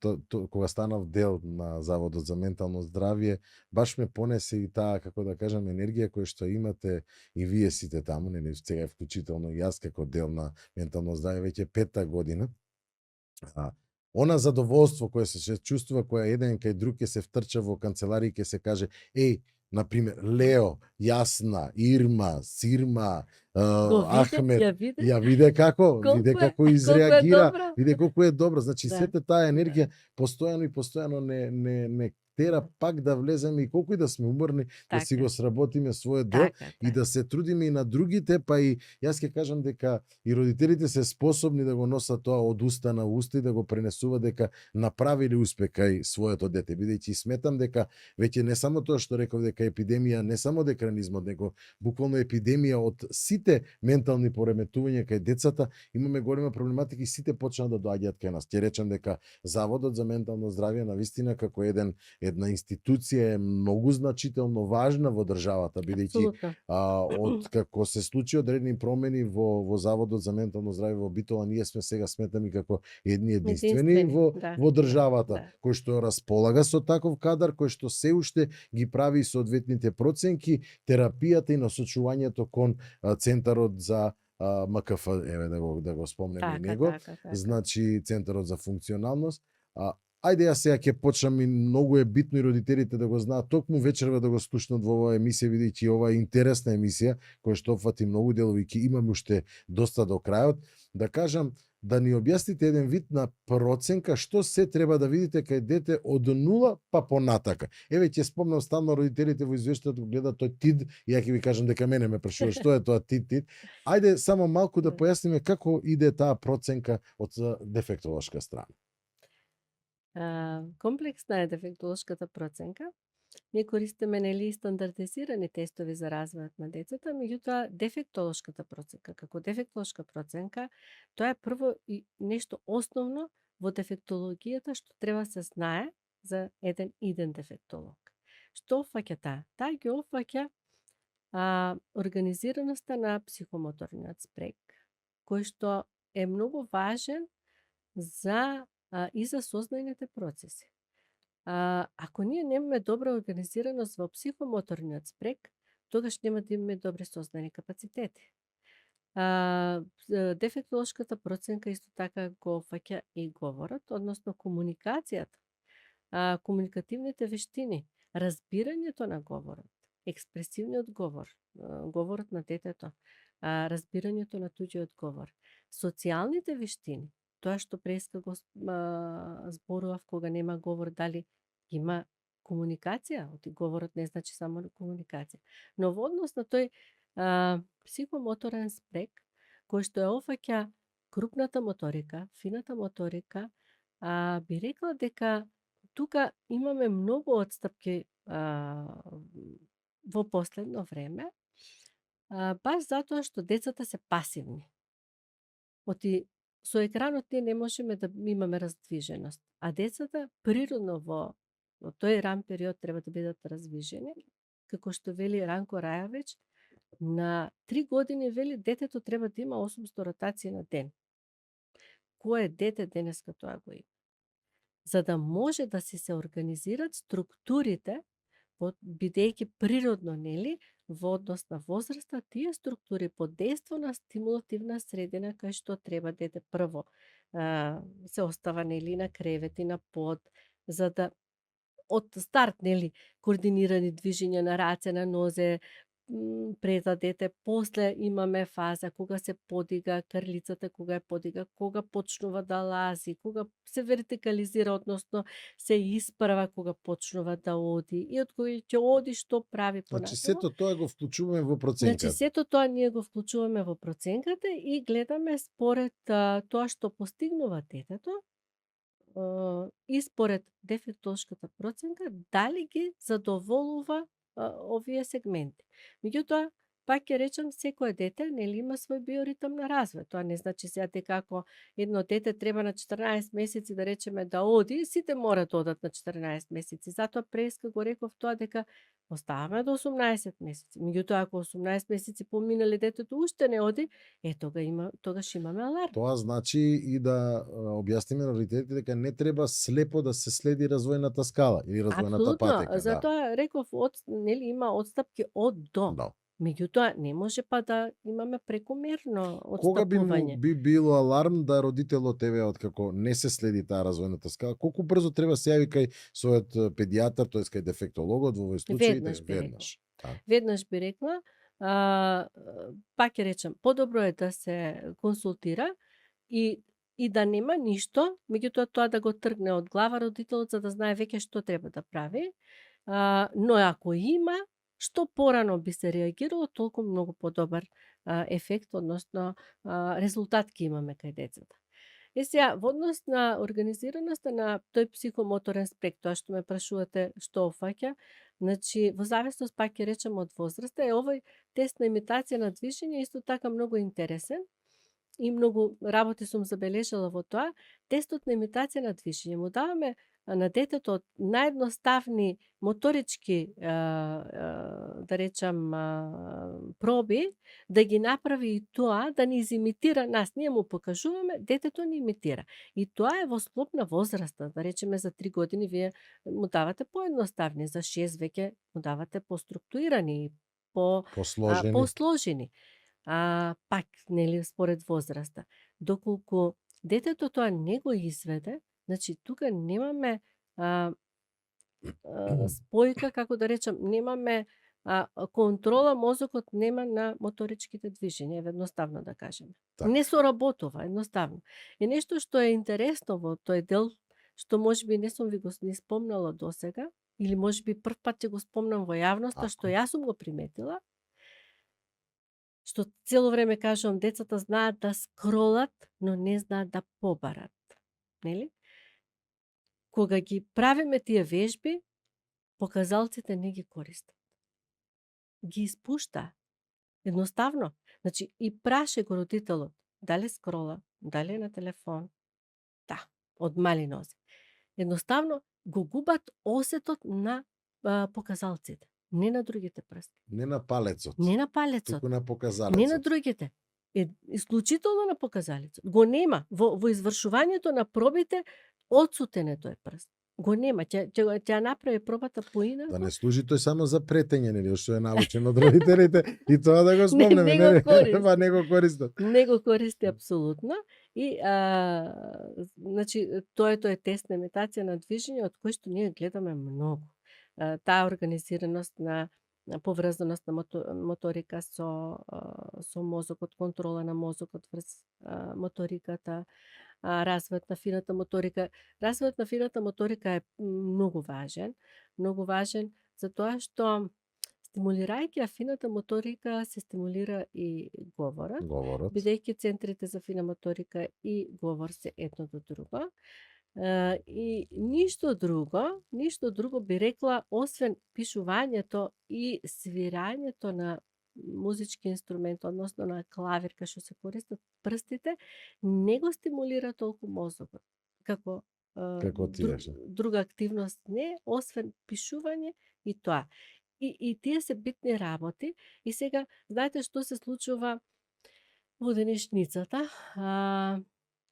кога станав дел на Заводот за ментално здравје, баш ме понесе и таа, како да кажам, енергија која што имате и вие сите таму, не сега вклучително и јас како дел на ментално здравје веќе 5-та година. Она задоволство кое се чувствува кога еден кај друг ќе се втрча во канцеларија и ќе се каже: "Еј, например, Лео, Јасна, Ирма, Сирма, Ахмед, ја виде како изреагира, виде колку е добро. Значи, сета таа енергија постојано не тера пак да влеземе и колку и да сме уморни, да си го сработиме својот дел и да се трудиме и на другите, па и јас ќе кажам дека и родителите се способни да го носат тоа од уста на уста и да го пренесуваат дека направиле успех кај своето дете, бидејќи сметам дека веќе не само тоа што реков дека епидемија не само дека хранизмот, него буквално епидемија од сите сите ментални пореметувања кај децата, имаме голема проблематика и сите почнаа да доаѓаат кај нас. Ќе речам дека Заводот за ментално здравје навистина како една институција е многу значително важна во државата, бидејќи Апсолутно. од како се случи одредени промени во Заводот за ментално здравје во Битола, ние сме сега сметами како едни единствени во државата, да. кој што располага со таков кадар, кој што се уште ги прави соодветните проценки, терапијата и насочувањето кон Центарот за МКФ, еве да го спомнеме и него, значи Центарот за функционалност. Ајде јас сега ќе почнам, и многу е битно и родителите да го знаат, токму вечерва да го слушнат во оваа емисија, бидејќи ова е интересна емисија која што опфати многу делови, ќе имаме уште доста до крајот. Да кажам, да ни објасните еден вид на проценка што се треба да видите кај дете од 0 па понатака. Еве ќе спомнам, стално родителите во извештајот го гледаат тој ТИД, и ја ќе ви кажам дека мене ме прашува што е тоа ТИД. Ајде само малку да појасниме како иде таа проценка од дефектолошка страна. Комплексна е дефектолошката проценка. Ние користиме нели стандардизирани тестови за развојот на децата, меѓутоа дефектолошката проценка, како дефектолошка проценка, тоа е прво и нешто основно во дефектологијата што треба се знае за еден иден дефектолог. Што опфаќа таа? Таа ги опфаќа организираноста на психомоторниот спрег, кој што е многу важен и за сознајните процеси. Ако ние немаме добра организираност во психомоторниот спрег, тогаш нема да имаме добри сознани капацитети. Дефектолошката проценка исто така го фаќа и говорот, односно комуникацијата, комуникативните вештини, разбирањето на говорот, експресивниот говор, говорот на детето, разбирањето на туѓиот говор, социјалните вештини, тоа што преска го зборував кога нема говор, дали има комуникација, говорот не значи само комуникација. Но во однос на тој психомоторен спрег, кој што ја опфаќа крупната моторика, фината моторика, би рекла дека тука имаме многу отстапки во последно време, баш затоа што децата се пасивни. Со екранот ние не можеме да имаме раздвиженост, а децата природно во тој ран период треба да бидат раздвижени, како што вели Ранко Рајович, на 3 години вели детето треба да има 800 ротации на ден. Кое дете денеска тоа го има? За да може да се организират структурите, бидејќи природно, нели, во однос на возраста, тие структури под дејство на стимулативна средина кај што треба дете прво се остава нели на кревет и на под, за да од старт нели координирани движења на раце, на нозе, пред дете, после имаме фаза кога се подига крлицата, кога ја подига, кога почнува да лази, кога се вертикализира, односно се исправа, кога почнува да оди и од кој ќе оди, што прави понатаму. Значи сето тоа го вклучуваме во проценката. Значи сето тоа ние го вклучуваме во проценката и гледаме според тоа што постигнува детето и според дефектолошката проценка дали ги задоволува овие сегменти. Меѓутоа, пак ќе речам, секое дете нели има свој биоритам на развој. Тоа не значи сега дека ако едно дете треба на 14 месеци да речеме да оди, сите мора да одат на 14 месеци. Затоа преска го реков тоа дека оставаме до 18 месеци. Меѓутоа, ако 18 месеци поминале детето уште не оди, тогаш имаме аларм. Тоа значи и да објасниме на родителите дека не треба слепо да се следи развојната скала или развојната патека. Апсолутно, затоа реков, нели има отстапки од до. Да. Меѓутоа, не може па да имаме прекомерно Кога отстапување. би било аларм да родителот откако не се следи таа развојната скала, колку брзо треба се јави кај својот педијатар, тоест кај дефектологот во овој случај? Веднаш би рекла. Пак ќе речам, подобро е да се консултира и да нема ништо, меѓутоа тоа да го тргне од глава родителот за да знае веќе што треба да прави. Но ако има, што порано би се реагирало, толку многу подобар ефект, односно резултат ќе имаме кај децата. Сега, во однос на организираноста на тој психомоторен спрег, тоа што ме прашувате што опфаќа, Значи, во зависност, пак ќе речем, од возраста, е овој тест на имитација на движење исто така многу интересен и многу работи сум забележала во тоа. Тестот на имитација на движење му даваме на детето наедноставни моторички, да речам, проби, да ги направи и тоа, да ни изимитира нас. Ние му покажуваме, детето ни имитира. И тоа е во склоп на возраста. Да речеме, за 3 години вие му давате поедноставни, за 6 веќе му давате поструктурирани, Посложени. посложени. Пак, нели, според возраста. Доколку детето тоа не го изведе, значи тука немаме спојка, како да речем, немаме контрола, мозокот нема на моторичките движења, едноставно да кажеме. Така. Не соработува, едноставно. И нешто што е интересно во тој дел, што можеби не сум ви го ни спомнала досега, или можеби прв пат ќе го спомнам во јавноста, што јас сум го приметила, што цело време кажувам, децата знаат да скролат, но не знаат да побарат. Нели? Кога ги правиме тие вежби, показалците не ги користат. Ги испушта. Едноставно. Значи, и праше го родителот, дали скрола, дали е на телефон. Да, од мали нозе. Едноставно, го губат осетот на показалците. Не на другите прсти. Не на палецот. Не на палецот. Туку на показалецот. Не на другите. Исклучително на показалецот. Го нема. Во извршувањето на пробите, одсутен е тој прст. Го нема. Ќе направи пробата поинаку. Да не служи тој само за претење, нели, што е научен од родителите, и тоа да го спомнеме, Не го користи. Па не го користат. Не го користи апсолутно. И, значи, тој е тест на имитација на движење, од кој што ние гледаме многу. Таа организираност на поврзаност на моторика со мозокот, контрола на мозокот врз моториката, развојот на фината моторика. Развојот на фината моторика е многу важен за тоа што стимулирајќи ја фината моторика се стимулира и говорот. Бидејќи центрите за фина моторика и говор се едно до друго. И ништо друго би рекла, освен пишувањето и свирањето на музички инструмент, односно на клавир, кај што се користат прстите, не го стимулира толку мозокот. Како друга активност не, освен пишување и тоа. И тие се битни работи. И сега, знаете што се случува во денешницата?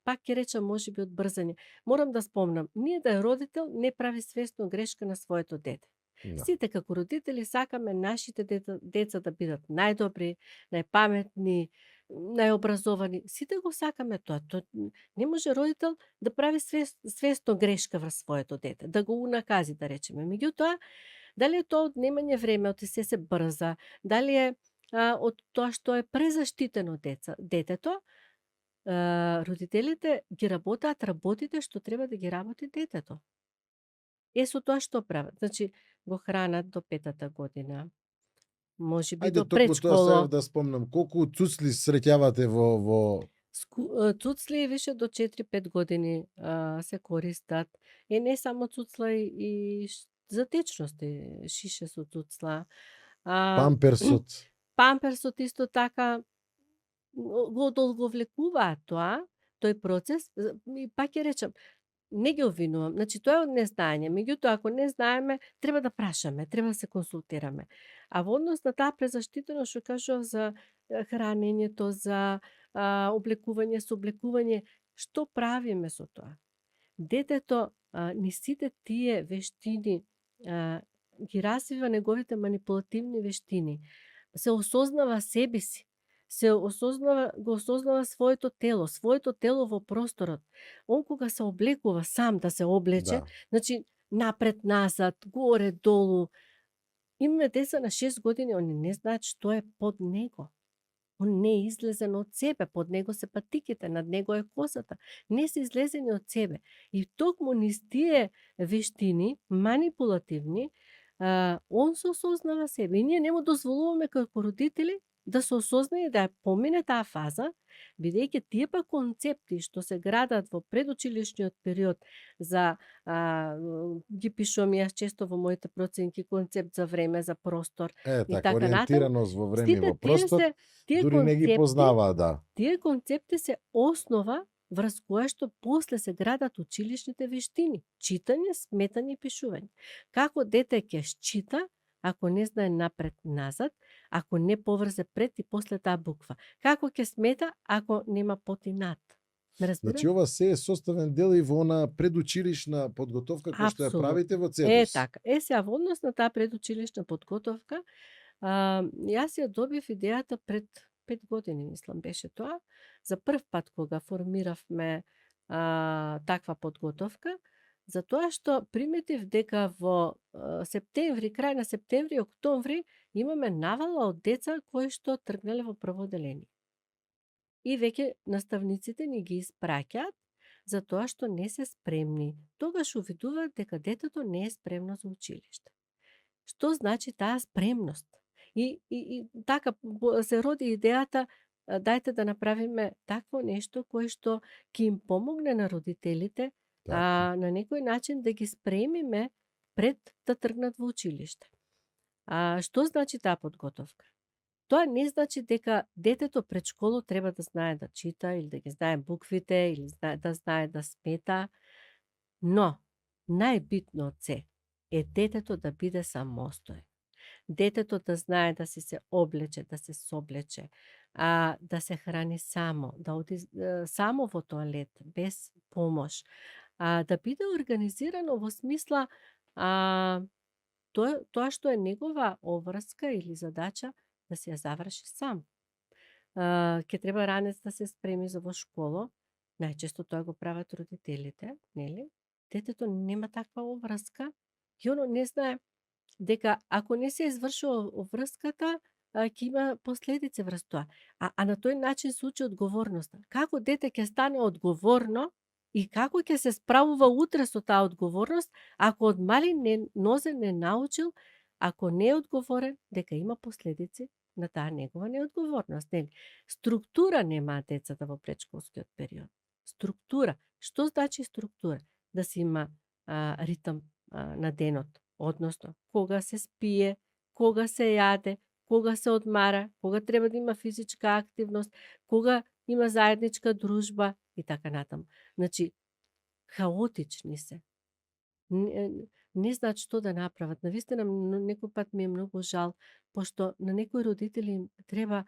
Пак ќе речам, можеби од брзање. Морам да спомнам, ние да е родител не прави свесно грешка на своето дете. Да. Сите како родители сакаме нашите деца да бидат најдобри, најпаметни, најобразовани. Сите го сакаме тоа. Не може родител да прави свесно грешка врз своето дете, да го унакази, да речеме. Меѓутоа, дали е тоа од немање време, од се брза, дали е од тоа што е презаштитено детето, родителите ги работаат работите што треба да ги работи детето. Со тоа што прават? Значи, го хранат до 5-та година. Можеби до предшкола. Ајде, тоа да спомнам, колку цуцли среќавате во... Цуцли више до 4-5 години се користат. Не само цуцла и за течности, шише со цуцла. Памперсот. Памперсот исто така го одолговлекуваат тој процес. И пак ќе речам, не ги обвинувам. Значи, тоа е од незнаење. Меѓутоа, ако не знаеме, треба да прашаме, треба да се консултираме. А во однос на таа презаштитеност, што кажував за хранењето, за облекување, сооблекување, што правиме со тоа? Детето, ни сите тие вештини ги развива неговите манипулативни вештини. Се осознава себе си. Го осознава своето тело во просторот. Он кога се облекува сам да се облече, значи напред-назад, горе-долу. Имаме деца на 6 години, они не знаат што е под него. Он не е излезен од себе, под него се патиките, над него е косата. Не се излезени од себе. И токму низ тие вештини, манипулативни, он се осознава себе. И ние не му дозволуваме како родители да се осознае да ја помине таа фаза, бидејќи тие па концепти што се градат во предучилишниот период за ги пишувам јас често во моите проценки концепт за време, за простор и така, така натаму. ориентираност во време и Сите во простор, тие дури не ги концепти, познаваа, да. тие концепти се основа врз која што после се градат училишните вештини. Читање, сметање и пишување. Како дете ќе чита ако не знае напред-назад, ако не поврзе пред и после таа буква? Како ќе смета ако нема под и над? Ме разбирате? Значи ова се е составен дел и во она предучилишна подготовка која што ја Апсолутно. правите во Е, ЦЕДУС. така. Сега, во однос на таа предучилишна подготовка, јас ја добив идејата пред 5 години, мислам, беше тоа. За прв пат кога формиравме таква подготовка, за тоа што приметив дека во септември, крај на септември, октомври, имаме навала од деца кои што тргнале во прво одделение. И веќе наставниците ни ги испраќаат за тоа што не се спремни. Тогаш увидуваат дека детето не е спремно за училиште. Што значи таа спремност? И така се роди идејата, дајте да направиме такво нешто кое што ќе им помогне на родителите Така. на некој начин да ги спремиме пред да тргнат во училиште. Што значи таа подготовка? Тоа не значи дека детето пред школо треба да знае да чита или да ги знае буквите или да знае да смета, но најбитно од се е детето да биде самостоен. Детето да знае да си се облече, да се соблече, да се храни само, да оди само во тоалет, без помош, да биде организирано во смисла тоа што е негова обврска или задача да се ја заврши сам. Ќе треба ранец да се спреми за во школо, најчесто тоа го прават родителите, нели? Детето нема таква обврска и оно не знае дека ако не се извршува обврската, ќе има последици врз тоа. А на тој начин се учи одговорноста. Како дете ќе стане одговорно и како ќе се справува утре со таа одговорност, ако од мали нозе не научил, ако не е одговорен, дека има последици на таа негова неодговорност. Нели? Структура немаат децата во предшколскиот период. Структура. Што значи структура? Да се има ритм на денот. Односно, кога се спие, кога се јаде, кога се одмара, кога треба да има физичка активност, кога има заедничка дружба и така натаму. Значи, хаотични се. Не знаат што да направат. Навистина, некој пат ми е многу жал, пошто на некои родители им треба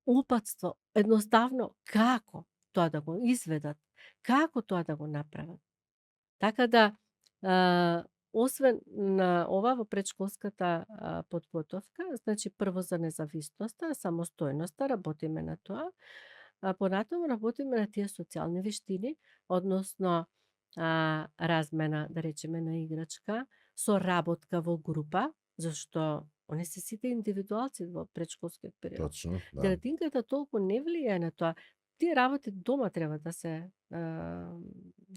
упатство, едноставно како тоа да го изведат, како тоа да го направат. Така да, освен на ова во предшколската подготовка, значи прво за независноста, самостојноста, работиме на тоа, понатаму работиме на тие социјални вештини, односно размена, да речеме, на играчка, соработка во група, зашто они се сите индивидуалци во предшколскиот период. Точно, да. Градинката толку не влијае на тоа. Тие работи дома треба да се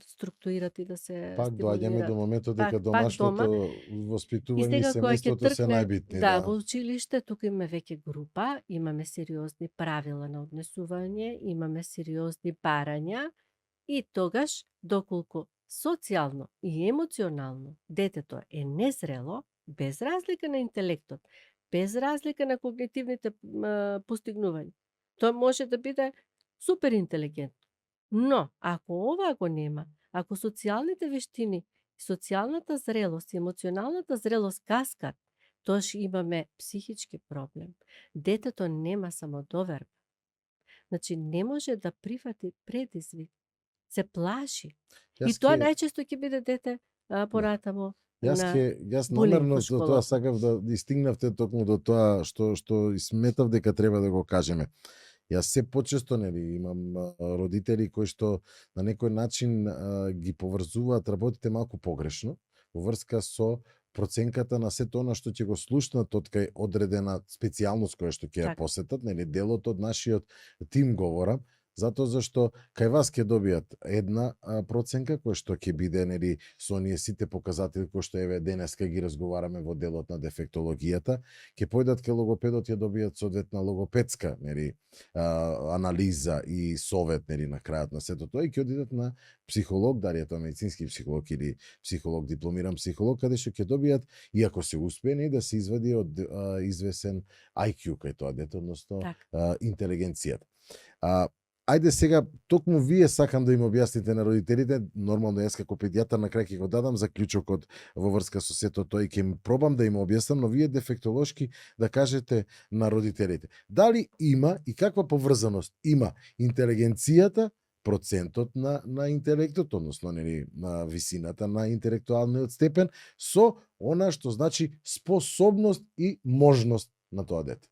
структурират и да се Пак доаѓаме до моментот дека Пак домашното дома. воспитување и сега кога ќе семејството се тркне, најбитни. да, во училиште тука имаме веќе група, имаме сериозни правила на однесување, имаме сериозни барања и тогаш, доколку социјално и емоционално детето е незрело, без разлика на интелектот, без разлика на когнитивните постигнувања, тоа може да биде супер интелигентно. Но, ако ова го нема, ако социјалните вештини, социјалната зрелост и емоционалната зрелост каскат, тоаш имаме психички проблем. Детето нема самодоверба. Значи, не може да прифати предизвик. Се плаши. И тоа најчесто ќе биде дете понатаму Јас булинг намерно во до тоа школата. сакав да стигнавте токму до тоа што сметав дека треба да го кажеме. Јас се почесто имам родители кои што на некој начин ги поврзуваат работите малку погрешно во врска со проценката на сето она што ќе го слушнат од кај одредена специјалност која што ќе ја Така. посетат, делот од нашиот тим говорам, Затоа зашто кај вас ќе добијат една проценка која што ќе биде нели со оние сите показатели кои што еве денеска ги разговараме во делот на дефектологијата, ќе појдат кај логопедот ја добијат соодветна логопедска нели анализа и совет нели на крајот на сето тоа и ќе одидат на психолог, дали е тоа медицински психолог или психолог дипломиран психолог, каде што ќе добијат и ако се успее не да се извади од извесен IQ кај тоа дете, односно Така. интелигенцијата. Ајде сега, токму вие сакам да им објасните на родителите, нормално јас како педијатар на крај ќе го дадам заклучокот во врска со сето тоа и ќе им пробам да им објаснам, но вие дефектолошки да кажете на родителите. Дали има и каква поврзаност има интелигенцијата, процентот на интелектот, односно нели на висината на интелектуалниот степен со она што значи способност и можност на тоа дете.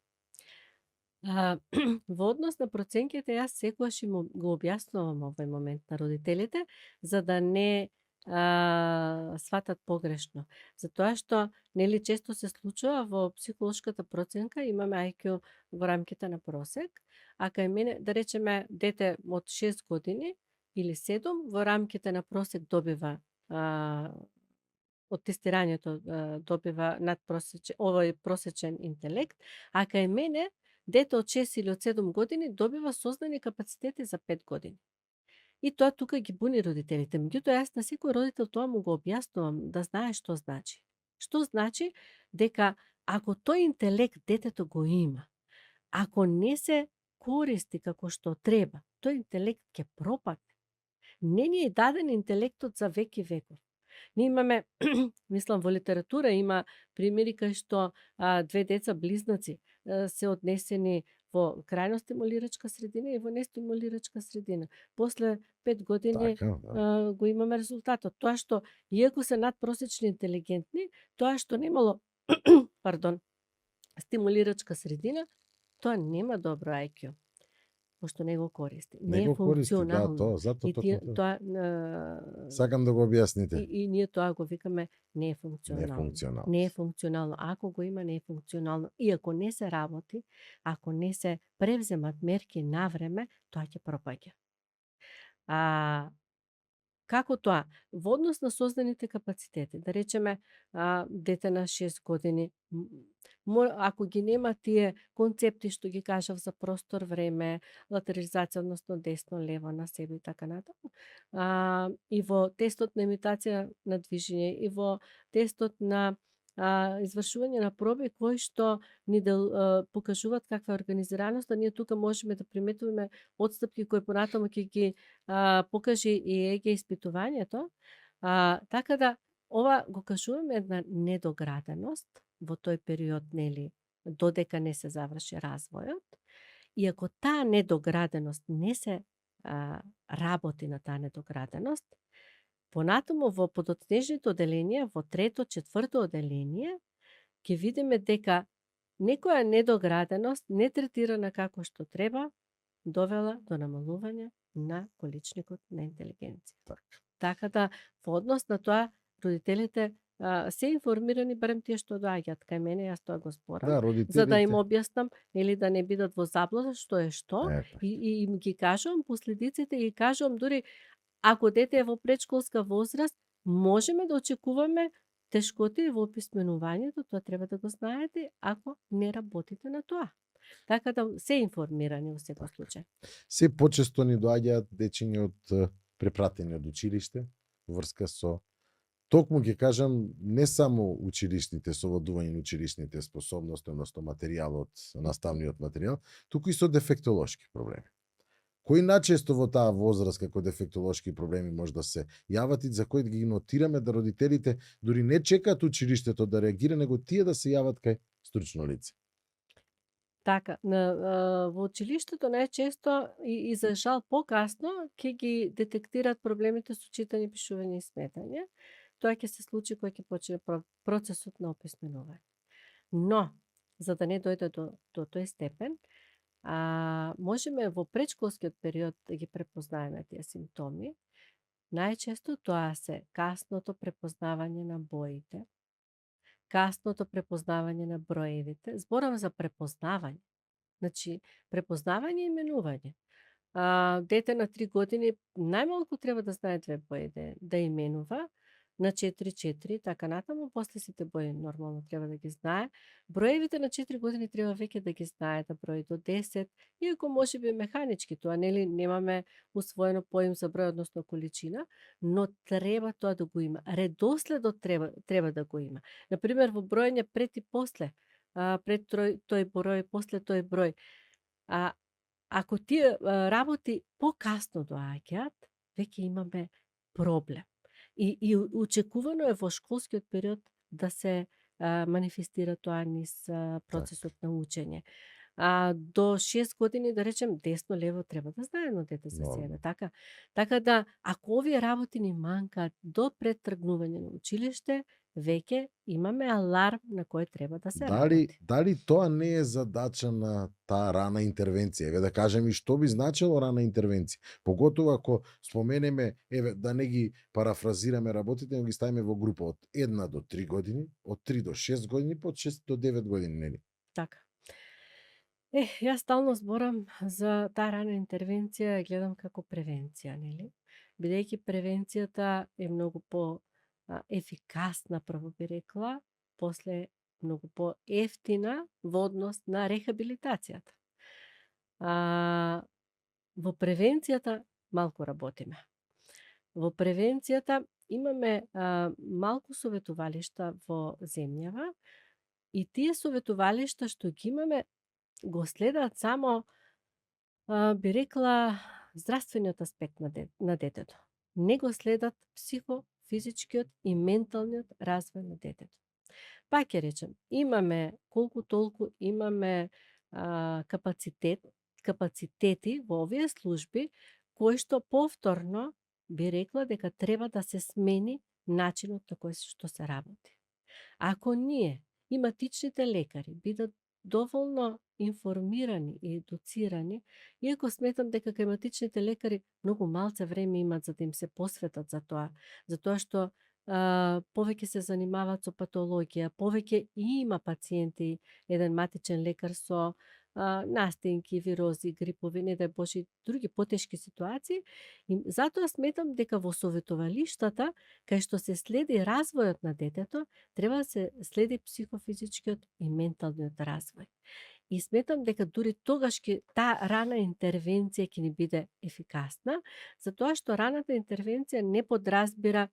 Во однос на проценките, јас секогаш им го објаснувам овој момент на родителите, за да не сватат погрешно. Затоа што, нели, често се случува во психолошката проценка, имаме IQ во рамките на просек, а кај мене, да речеме, дете од 6 години или 7, во рамките на просек добива од тестирањето добива овој просечен интелект, а кај мене дете од 6 или од 7 години добива сознани капацитети за 5 години. И тоа тука ги буни родителите. Меѓутоа, јас на секој родител тоа му го објаснувам, да знае што значи. Што значи дека ако тој интелект детето го има, ако не се користи како што треба, тој интелект ќе пропадне. Не ни е даден интелектот за веки веков. Ние имаме, мислам, во литература има примери кај што две деца близнаци се однесени во крајно стимулирачка средина и во нестимулирачка средина. После 5 години Така, да. го имаме резултатот. Тоа што, иако се надпросечни интелигентни, тоа што немало пардон, стимулирачка средина, тоа нема добро IQ, пошто не го користи. Не е го користи, да, функционално. тоа, затоа И тие, токму тоа сакам да го објасните. и ние тоа го викаме не е функционално. Нефункционално. Не е функционално. Ако го има, не е функционално. И ако не се работи, ако не се превземат мерки на време, тоа ќе пропаѓа. Како тоа? Во однос на созданите капацитети, да речеме, дете на 6 години, ако ги нема тие концепти што ги кажав за простор, време, латерализација, односно десно, лево, на себе и така натаму, и во тестот на имитација на движење, и во тестот на извршување на проби кои што ни покажуваат каква е организираност, ние тука можеме да приметуваме отстапки кои понатаму ќе ги покаже и ЕГ испитувањето. Така да, ова го кажуваме една недограденост во тој период, нели, додека не се заврши развојот. И ако таа недограденост не се работи на таа недограденост, понатаму во подоцнежните оделенија, во трето, четврто оделение, ќе видиме дека некоја недограденост, не третирана како што треба, довела до намалување на количникот на интелигенција. Така да, во однос на тоа, родителите се информирани, барем тие што доаѓаат кај мене, јас тоа го зборам, Да, родителите. за да им објаснам, или да не бидат во заблуда што е што, и им ги кажувам последиците и кажувам дури ако дете е во предшколска возраст, можеме да очекуваме тешкоти во описменувањето, тоа треба да го знаете, ако не работите на тоа. Така да се информирани во секој случај. Се почесто ни доаѓаат дечиња од препратени од училиште, врска со, токму ќе кажам, не само училишните, совладување на училишните способности, односно материјалот, наставниот материјал, туку и со дефектолошки проблеми. Кои најчесто во таа возраст како дефектолошки проблеми може да се јават и за кои ги нотираме да родителите дури не чекаат училиштето да реагира, него тие да се јават кај стручно лице? Така, во училиштето најчесто и за жал покасно ќе ги детектираат проблемите со читање, пишување и сметање. Тоа ќе се случи кога ќе почне процесот на описменување. Но, за да не дојде до тој степен, можеме во предшколскиот период да ги препознаеме тие симптоми. Најчесто тоа се касното препознавање на боите, касното препознавање на броевите. Зборам за препознавање. Значи, препознавање и именување. Дете на 3 години најмалку треба да знае 2 бои да именува, на 4 така натаму, после сите бои нормално треба да ги знае. Броевите на 4 години треба веќе да ги знае, да брои до 10, иако можеби механички тоа, нели, немаме усвоено поим за број, односно количина, но треба тоа да го има. Редоследот треба да го има. Например, во броење пред и после, пред тој број, после тој број. Ако тие работи покасно доаѓаат, веќе имаме проблем. И очекувано е во школскиот период да се манифестира тоа низ процесот на учење. До 6 години, да речем, десно, лево треба да знае едно дете за себе, така? Така да, ако овие работи ни манкаат до пред тргнување на училиште, веќе имаме аларм на кој треба да се работи. Дали тоа не е задача на таа рана интервенција? Еве да кажем и што би значило рана интервенција. Поготово ако споменеме, еве да не ги парафразираме работите, но ги ставиме во група од 1 до 3 години, од 3 до 6 години, од 6 до 9 години, нели? Така. Јас стално зборам за таа рана интервенција, ја гледам како превенција, нели? Бидејќи превенцијата е многу ефикасна, прво би рекла, после многу ефтина во однос на рехабилитацијата. Во превенцијата малку работиме. Во превенцијата имаме малку советувалишта во земјава и тие советувалишта што ги имаме го следат само, би рекла, здравствениот аспект на детето. Не го следат психофизичкиот и менталниот развој на детето. Па ќе речем, имаме колку толку имаме капацитети во овие служби кои што повторно би рекла дека треба да се смени начинот на кој што се работи. Ако ние, иматичните лекари, бидат доволно информирани и едуцирани, иако сметам дека климатичните лекари многу малце време имат за да им се посветат за тоа што повеќе се занимаваат со патологија, повеќе има пациенти, еден матичен лекар со настинки, вирози, грипови, не дај Боже, други потешки ситуации. И затоа сметам дека во советувалиштата, кај што се следи развојот на детето, треба да се следи психофизичкиот и менталниот развој. И сметам дека дури тогаш таа рана интервенција ќе ни биде ефикасна, затоа што раната интервенција не подразбира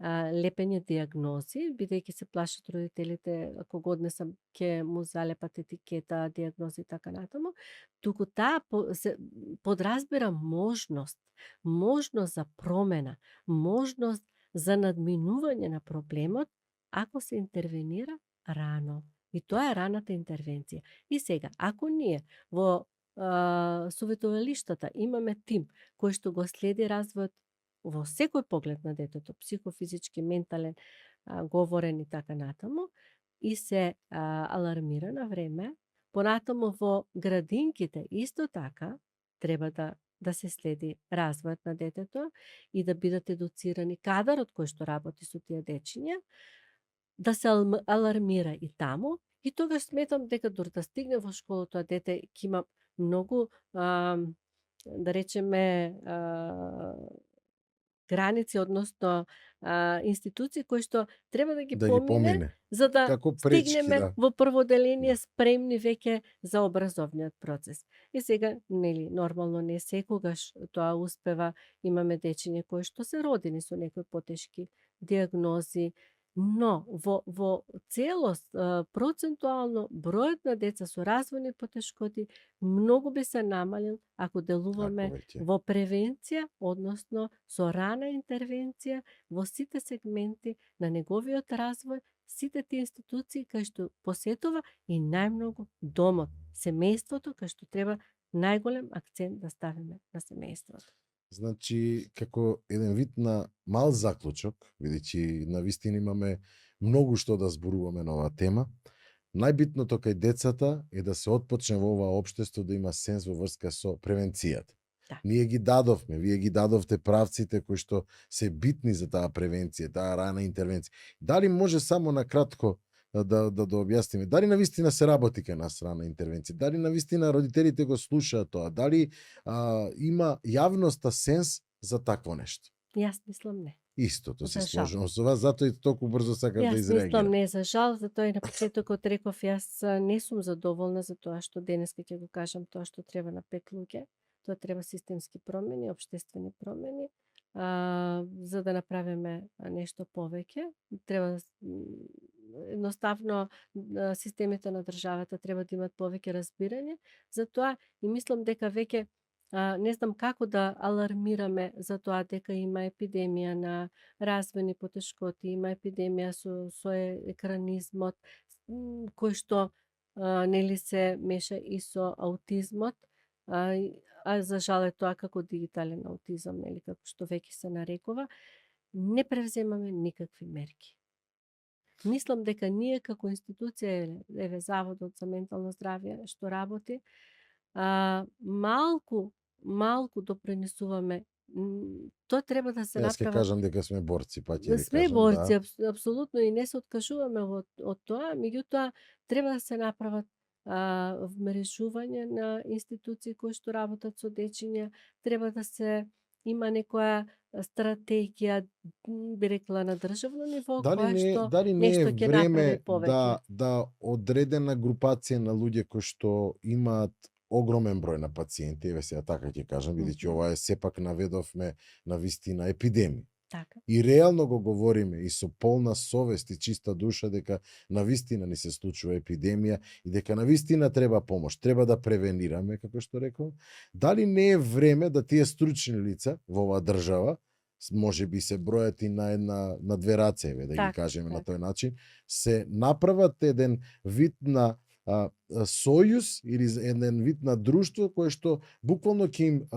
лепење диагнози, бидејќи се плашат родителите, ако го однесам, ќе му залепат етикета, диагнози и така натаму, туку таа се подразбира можност за промена, можност за надминување на проблемот, ако се интервенира рано. И тоа е раната интервенција. И сега, ако ние во советувалиштата имаме тим кој што го следи развојот во секој поглед на детето, психофизички, ментален, говорен и така натаму, и се алармира на време, понатаму во градинките исто така треба да се следи развојот на детето и да бидат едуцирани кадарот кој што работи со тие дечиња, да се алармира и таму, и тогаш сметам дека дури да стигне во школа тоа дете ќе има многу, да речеме, граници, односно институции кои што треба да ги помине, за да стигнеме во прво деление спремни веќе за образовниот процес. И сега, нели, нормално не секогаш тоа успева, имаме дечиња кои што се родени со некои потешки диагнози, но во целост, процентуално, бројот на деца со развојни потешкоти многу би се намалил ако делуваме во превенција, односно со рана интервенција во сите сегменти на неговиот развој, сите тие институции кај што посетува и најмногу домот, семејството, кај што треба најголем акцент да ставиме на семејството. Значи, како еден вид на мал заклучок, бидејќи навистина имаме многу што да зборуваме на оваа тема, најбитното кај децата е да се отпочне во ова општество да има сенс во врска со превенцијата. Да. Ние ги дадовме, вие ги дадовте правците кои што се битни за таа превенција, таа рана интервенција. Дали може само на кратко да објасниме. Дали навистина се работи кај нас рана интервенција? Дали навистина родителите го слушаат тоа? Дали има јавноста сенс за такво нешто? Јас мислам не. Истото се За жал. сложувам со вас, затоа и толку брзо сакам да Јас мислам изреагирам. не за жал, затоа и на почетокот реков јас не сум задоволна за тоа што денеска ќе го кажам тоа што треба на 5 луѓе. Тоа треба системски промени, општествени промени. За да направиме нешто повеќе, треба едноставно системите на државата треба да имат повеќе разбирање за тоа и мислам дека веќе не знам како да алармираме за тоа дека има епидемија на развојни потешкоти, има епидемија со екранизмот, кој што нели се меша и со аутизмот, а за жал е тоа како дигитален аутизам, нели како што веќе се нарекува, не превземаме никакви мерки. Мислам дека ние како институција, еве Заводот за ментално здравје што работи, малку допринесуваме. Тоа треба да се Јас ќе направи. кажам дека сме борци, па ќе ви Сме кажам, борци, да. апсолутно и не се откажуваме од тоа, меѓутоа треба да се направат вмрежување на институции кои што работат со дечиња, треба да се има некоја стратегија, би рекла на државно ниво, која што Дали не нешто е ќе време направи повеќе. да одредена групација на луѓе кои што имаат огромен број на пациенти, еве сега така ќе кажам, бидејќи ова е сепак наведовме на вистина епидемија. Така. И реално го говориме и со полна совест и чиста душа дека навистина ни се случува епидемија и дека навистина треба помош, треба да превенираме, како што реков. Дали не е време да тие стручни лица во оваа држава, може би се бројат и на две раце, еве, да ги кажеме на тој начин, се направат еден вид на сојуз или еден вид на друштво кое што буквално ќе им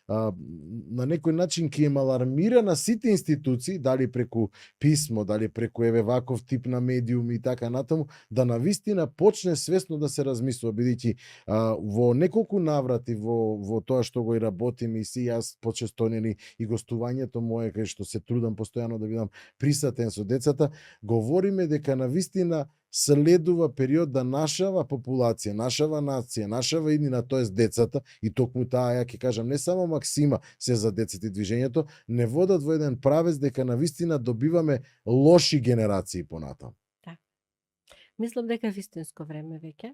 на некој начин ќе им алармира на сите институции, дали преку писмо, дали преку еве ваков тип на медиум и така натаму, да навистина почне свесно да се размислува, бидејќи во неколку наврати во тоа што го и работим и си јас почесто нели и гостувањето мое кај што се трудам постојано да бидам присутен со децата, говориме дека навистина следува период да нашава популација, нашава нација, нашава иднина, тоест децата, и токму таа, ја ќе кажам, не само Максима се за децата и движењето, не водат во еден правец дека навистина добиваме лоши генерации понатаму. Да. Мислам дека е вистинско време веќе.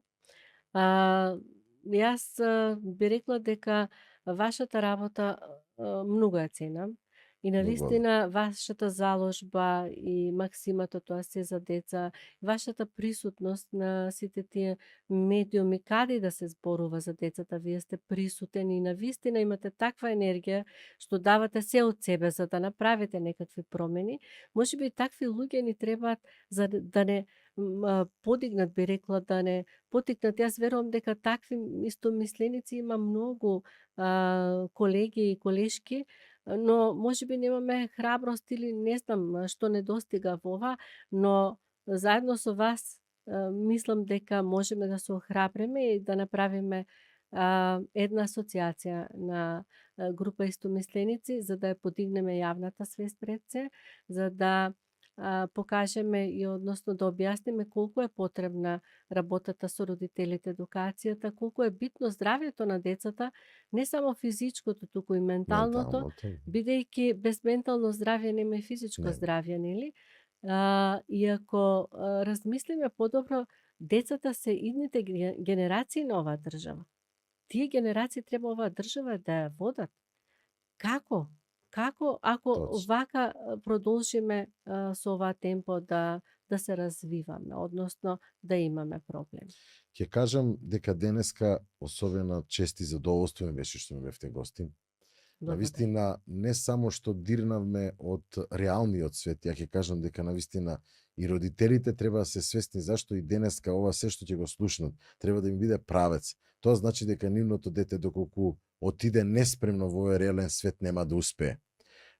Јас би рекла дека вашата работа многу ја ценам. И навистина вашата заложба и Максимата тоа се за деца, вашата присутност на сите тие медиуми каде да се зборува за децата, вие сте присутени и навистина имате таква енергија што давате се од себе за да направите некакви промени. Можеби такви луѓе ни требаат за да не подигнат, би рекла, да не потикнат. Јас верувам дека такви истомисленици има многу колеги и колешки, но можеби немаме храброст или не знам што недостига во ова, но заедно со вас мислам дека можеме да се охрабриме и да направиме една асоциација на група истомисленици за да ја подигнеме јавната свест пред се, за да покажеме и односно да објасниме колку е потребна работата со родителите, едукацијата, колку е битно здравјето на децата, не само физичкото, туку и менталното, бидејќи без ментално здравје нема и физичко здравје, нели? И ако размислиме подобро, децата се идните генерации на оваа држава. Тие генерации треба оваа држава да ја водат. Како? Како ако вака продолжиме со оваа темпо да се развиваме, односно да имаме проблеми? Ќе кажам дека денеска особено чест и задоволство ми беше што ме бевте гостин. Навистина не само што дирнавме од реалниот свет, ја ќе кажам дека навистина и родителите треба да се свесни зашто и денеска ова се што ќе го слушнат треба да им биде правец. Тоа значи дека нивното дете доколку отиде неспремно во овој реален свет нема да успее.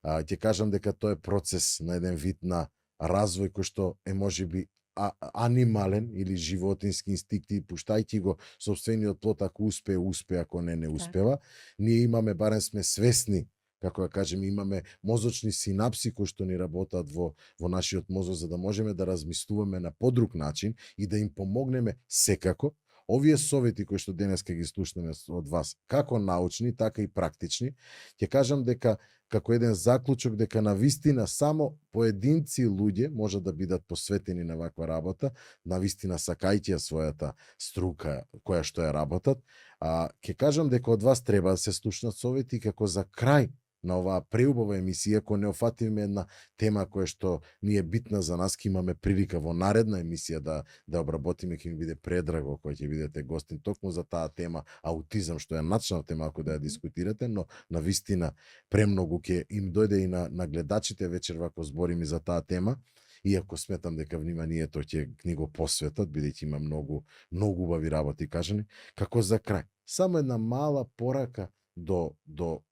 Ќе кажам дека тоа е процес на еден вид на развој кој што е можеби анимален или животински инстинкти, пуштајќи го сопствениот плод, ако успее, ако не успева. Ние имаме, барем сме свесни како да кажеме, имаме мозочни синапси кои што ни работат во нашиот мозок за да можеме да размислуваме на подруг начин и да им помогнеме секако. Овие совети кои што денеска ги слушнеме од вас, како научни, така и практични, ќе кажам дека како еден заклучок дека на вистина само поединци луѓе може да бидат посветени на ваква работа, на вистина сакајќи ја својата струка која што ја работат. Ќе кажам дека од вас треба да се слушнат совети како за крај на оваа преубава емисија, која не офатиме една тема која што ни е битна за нас, ќе имаме прилика во наредна емисија да обработиме, ќе ми биде предраго кој ќе бидете гостин токму за таа тема аутизам, што е начна тема ако да ја дискутирате, но на вистина премногу ќе им дојде и на гледачите вечер вако збориме за таа тема. Иако сметам дека вниманието ќе ни го посветат, бидејќи има многу убави работи кажани, како за крај. Само една мала порака до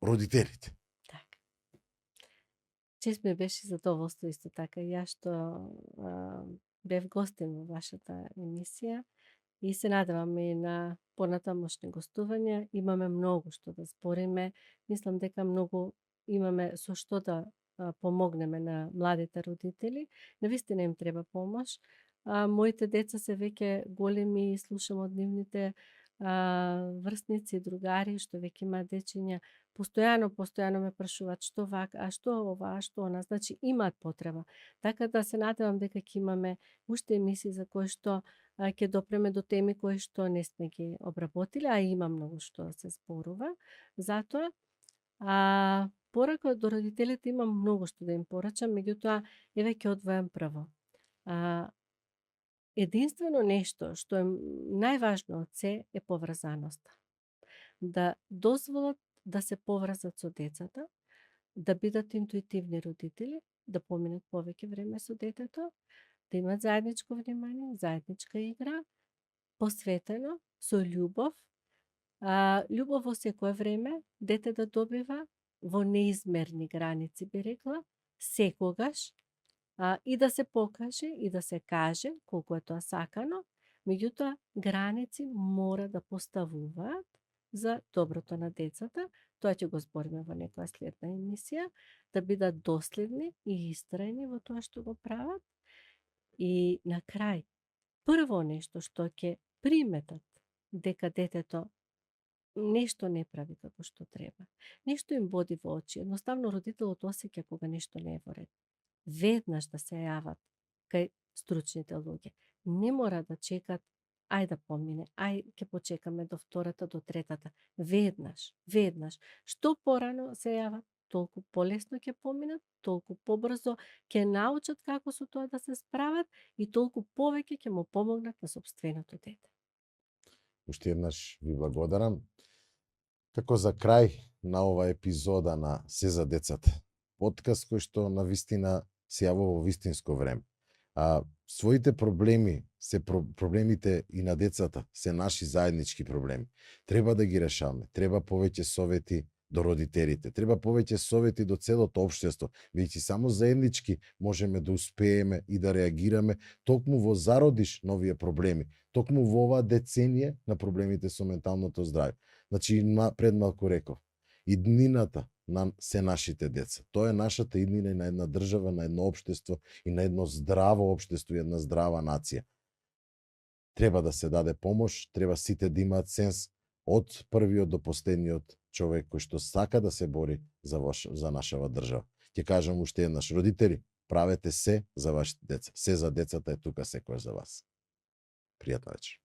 родителите. Чест ми беше задоволство исто така и јас што бев гостин во вашата емисија и се надевам и на понатамошни гостувања. Имаме многу што да збориме. Мислам дека многу имаме со што да помогнеме на младите родители. Навистина им треба помош. Моите деца се веќе големи и слушам од нивните врсници, другари што веќе имаат дечиња, постојано ме прашуваат што вака, а што ова, а што она, значи имаат потреба. Така да се надевам дека ќе имаме уште емисии за кои што ќе допреме до теми кои што не сме ги обработиле, а има многу што се зборува. Затоа порака до родителите имам многу што да им порачам, меѓутоа еве ќе одвојам прво. Единствено нешто што е најважно од се е поврзаноста. Да дозволат да се поврзат со децата, да бидат интуитивни родители, да поминат повеќе време со детето, да имат заедничко внимание, заедничка игра, посветено, со љубов. Љубов во секое време, дете да добива во неизмерни граници, би рекла, секогаш, и да се покаже и да се каже колку е тоа сакано, меѓутоа граници мора да поставуваат за доброто на децата. Тоа ќе го збориме во некоја следна емисија, да бидат доследни и истрајни во тоа што го прават. И на крај, прво нешто што ќе приметат дека детето нешто не прави како што треба, нешто им боди во очи, едноставно родителот осеќа кога нешто не е во ред. Веднаш да се јават кај стручните луѓе. Не мора да чекат, ај да помине, ај ќе почекаме до втората, до третата. Веднаш. Што порано се јават, толку полесно ќе поминат, толку побрзо ќе научат како со тоа да се справат и толку повеќе ќе му помогнат на сопственото дете. Уште еднаш ви благодарам. Како за крај на ова епизода на Се за децата, подкаст кој што на вистина се јавува во вистинско време. Своите проблеми, проблемите и на децата се наши заеднички проблеми. Треба да ги решаваме. Треба повеќе совети до родителите. Треба повеќе совети до целото општество, бидејќи само заеднички можеме да успееме и да реагираме токму во зародиш на овие проблеми, токму во оваа деценија на проблемите со менталното здравје. Значи, пред малку реков, иднината се нашите деца. Тоа е нашата иднина и на една држава, на едно општество и на едно здраво општество и една здрава нација. Треба да се даде помош, треба сите да имаат сенс, од првиот до последниот човек кој што сака да се бори за нашава држава. Ќе кажам уште еднаш, родители, правете се за вашите деца. Се за децата е тука секој за вас. Пријатна вечер.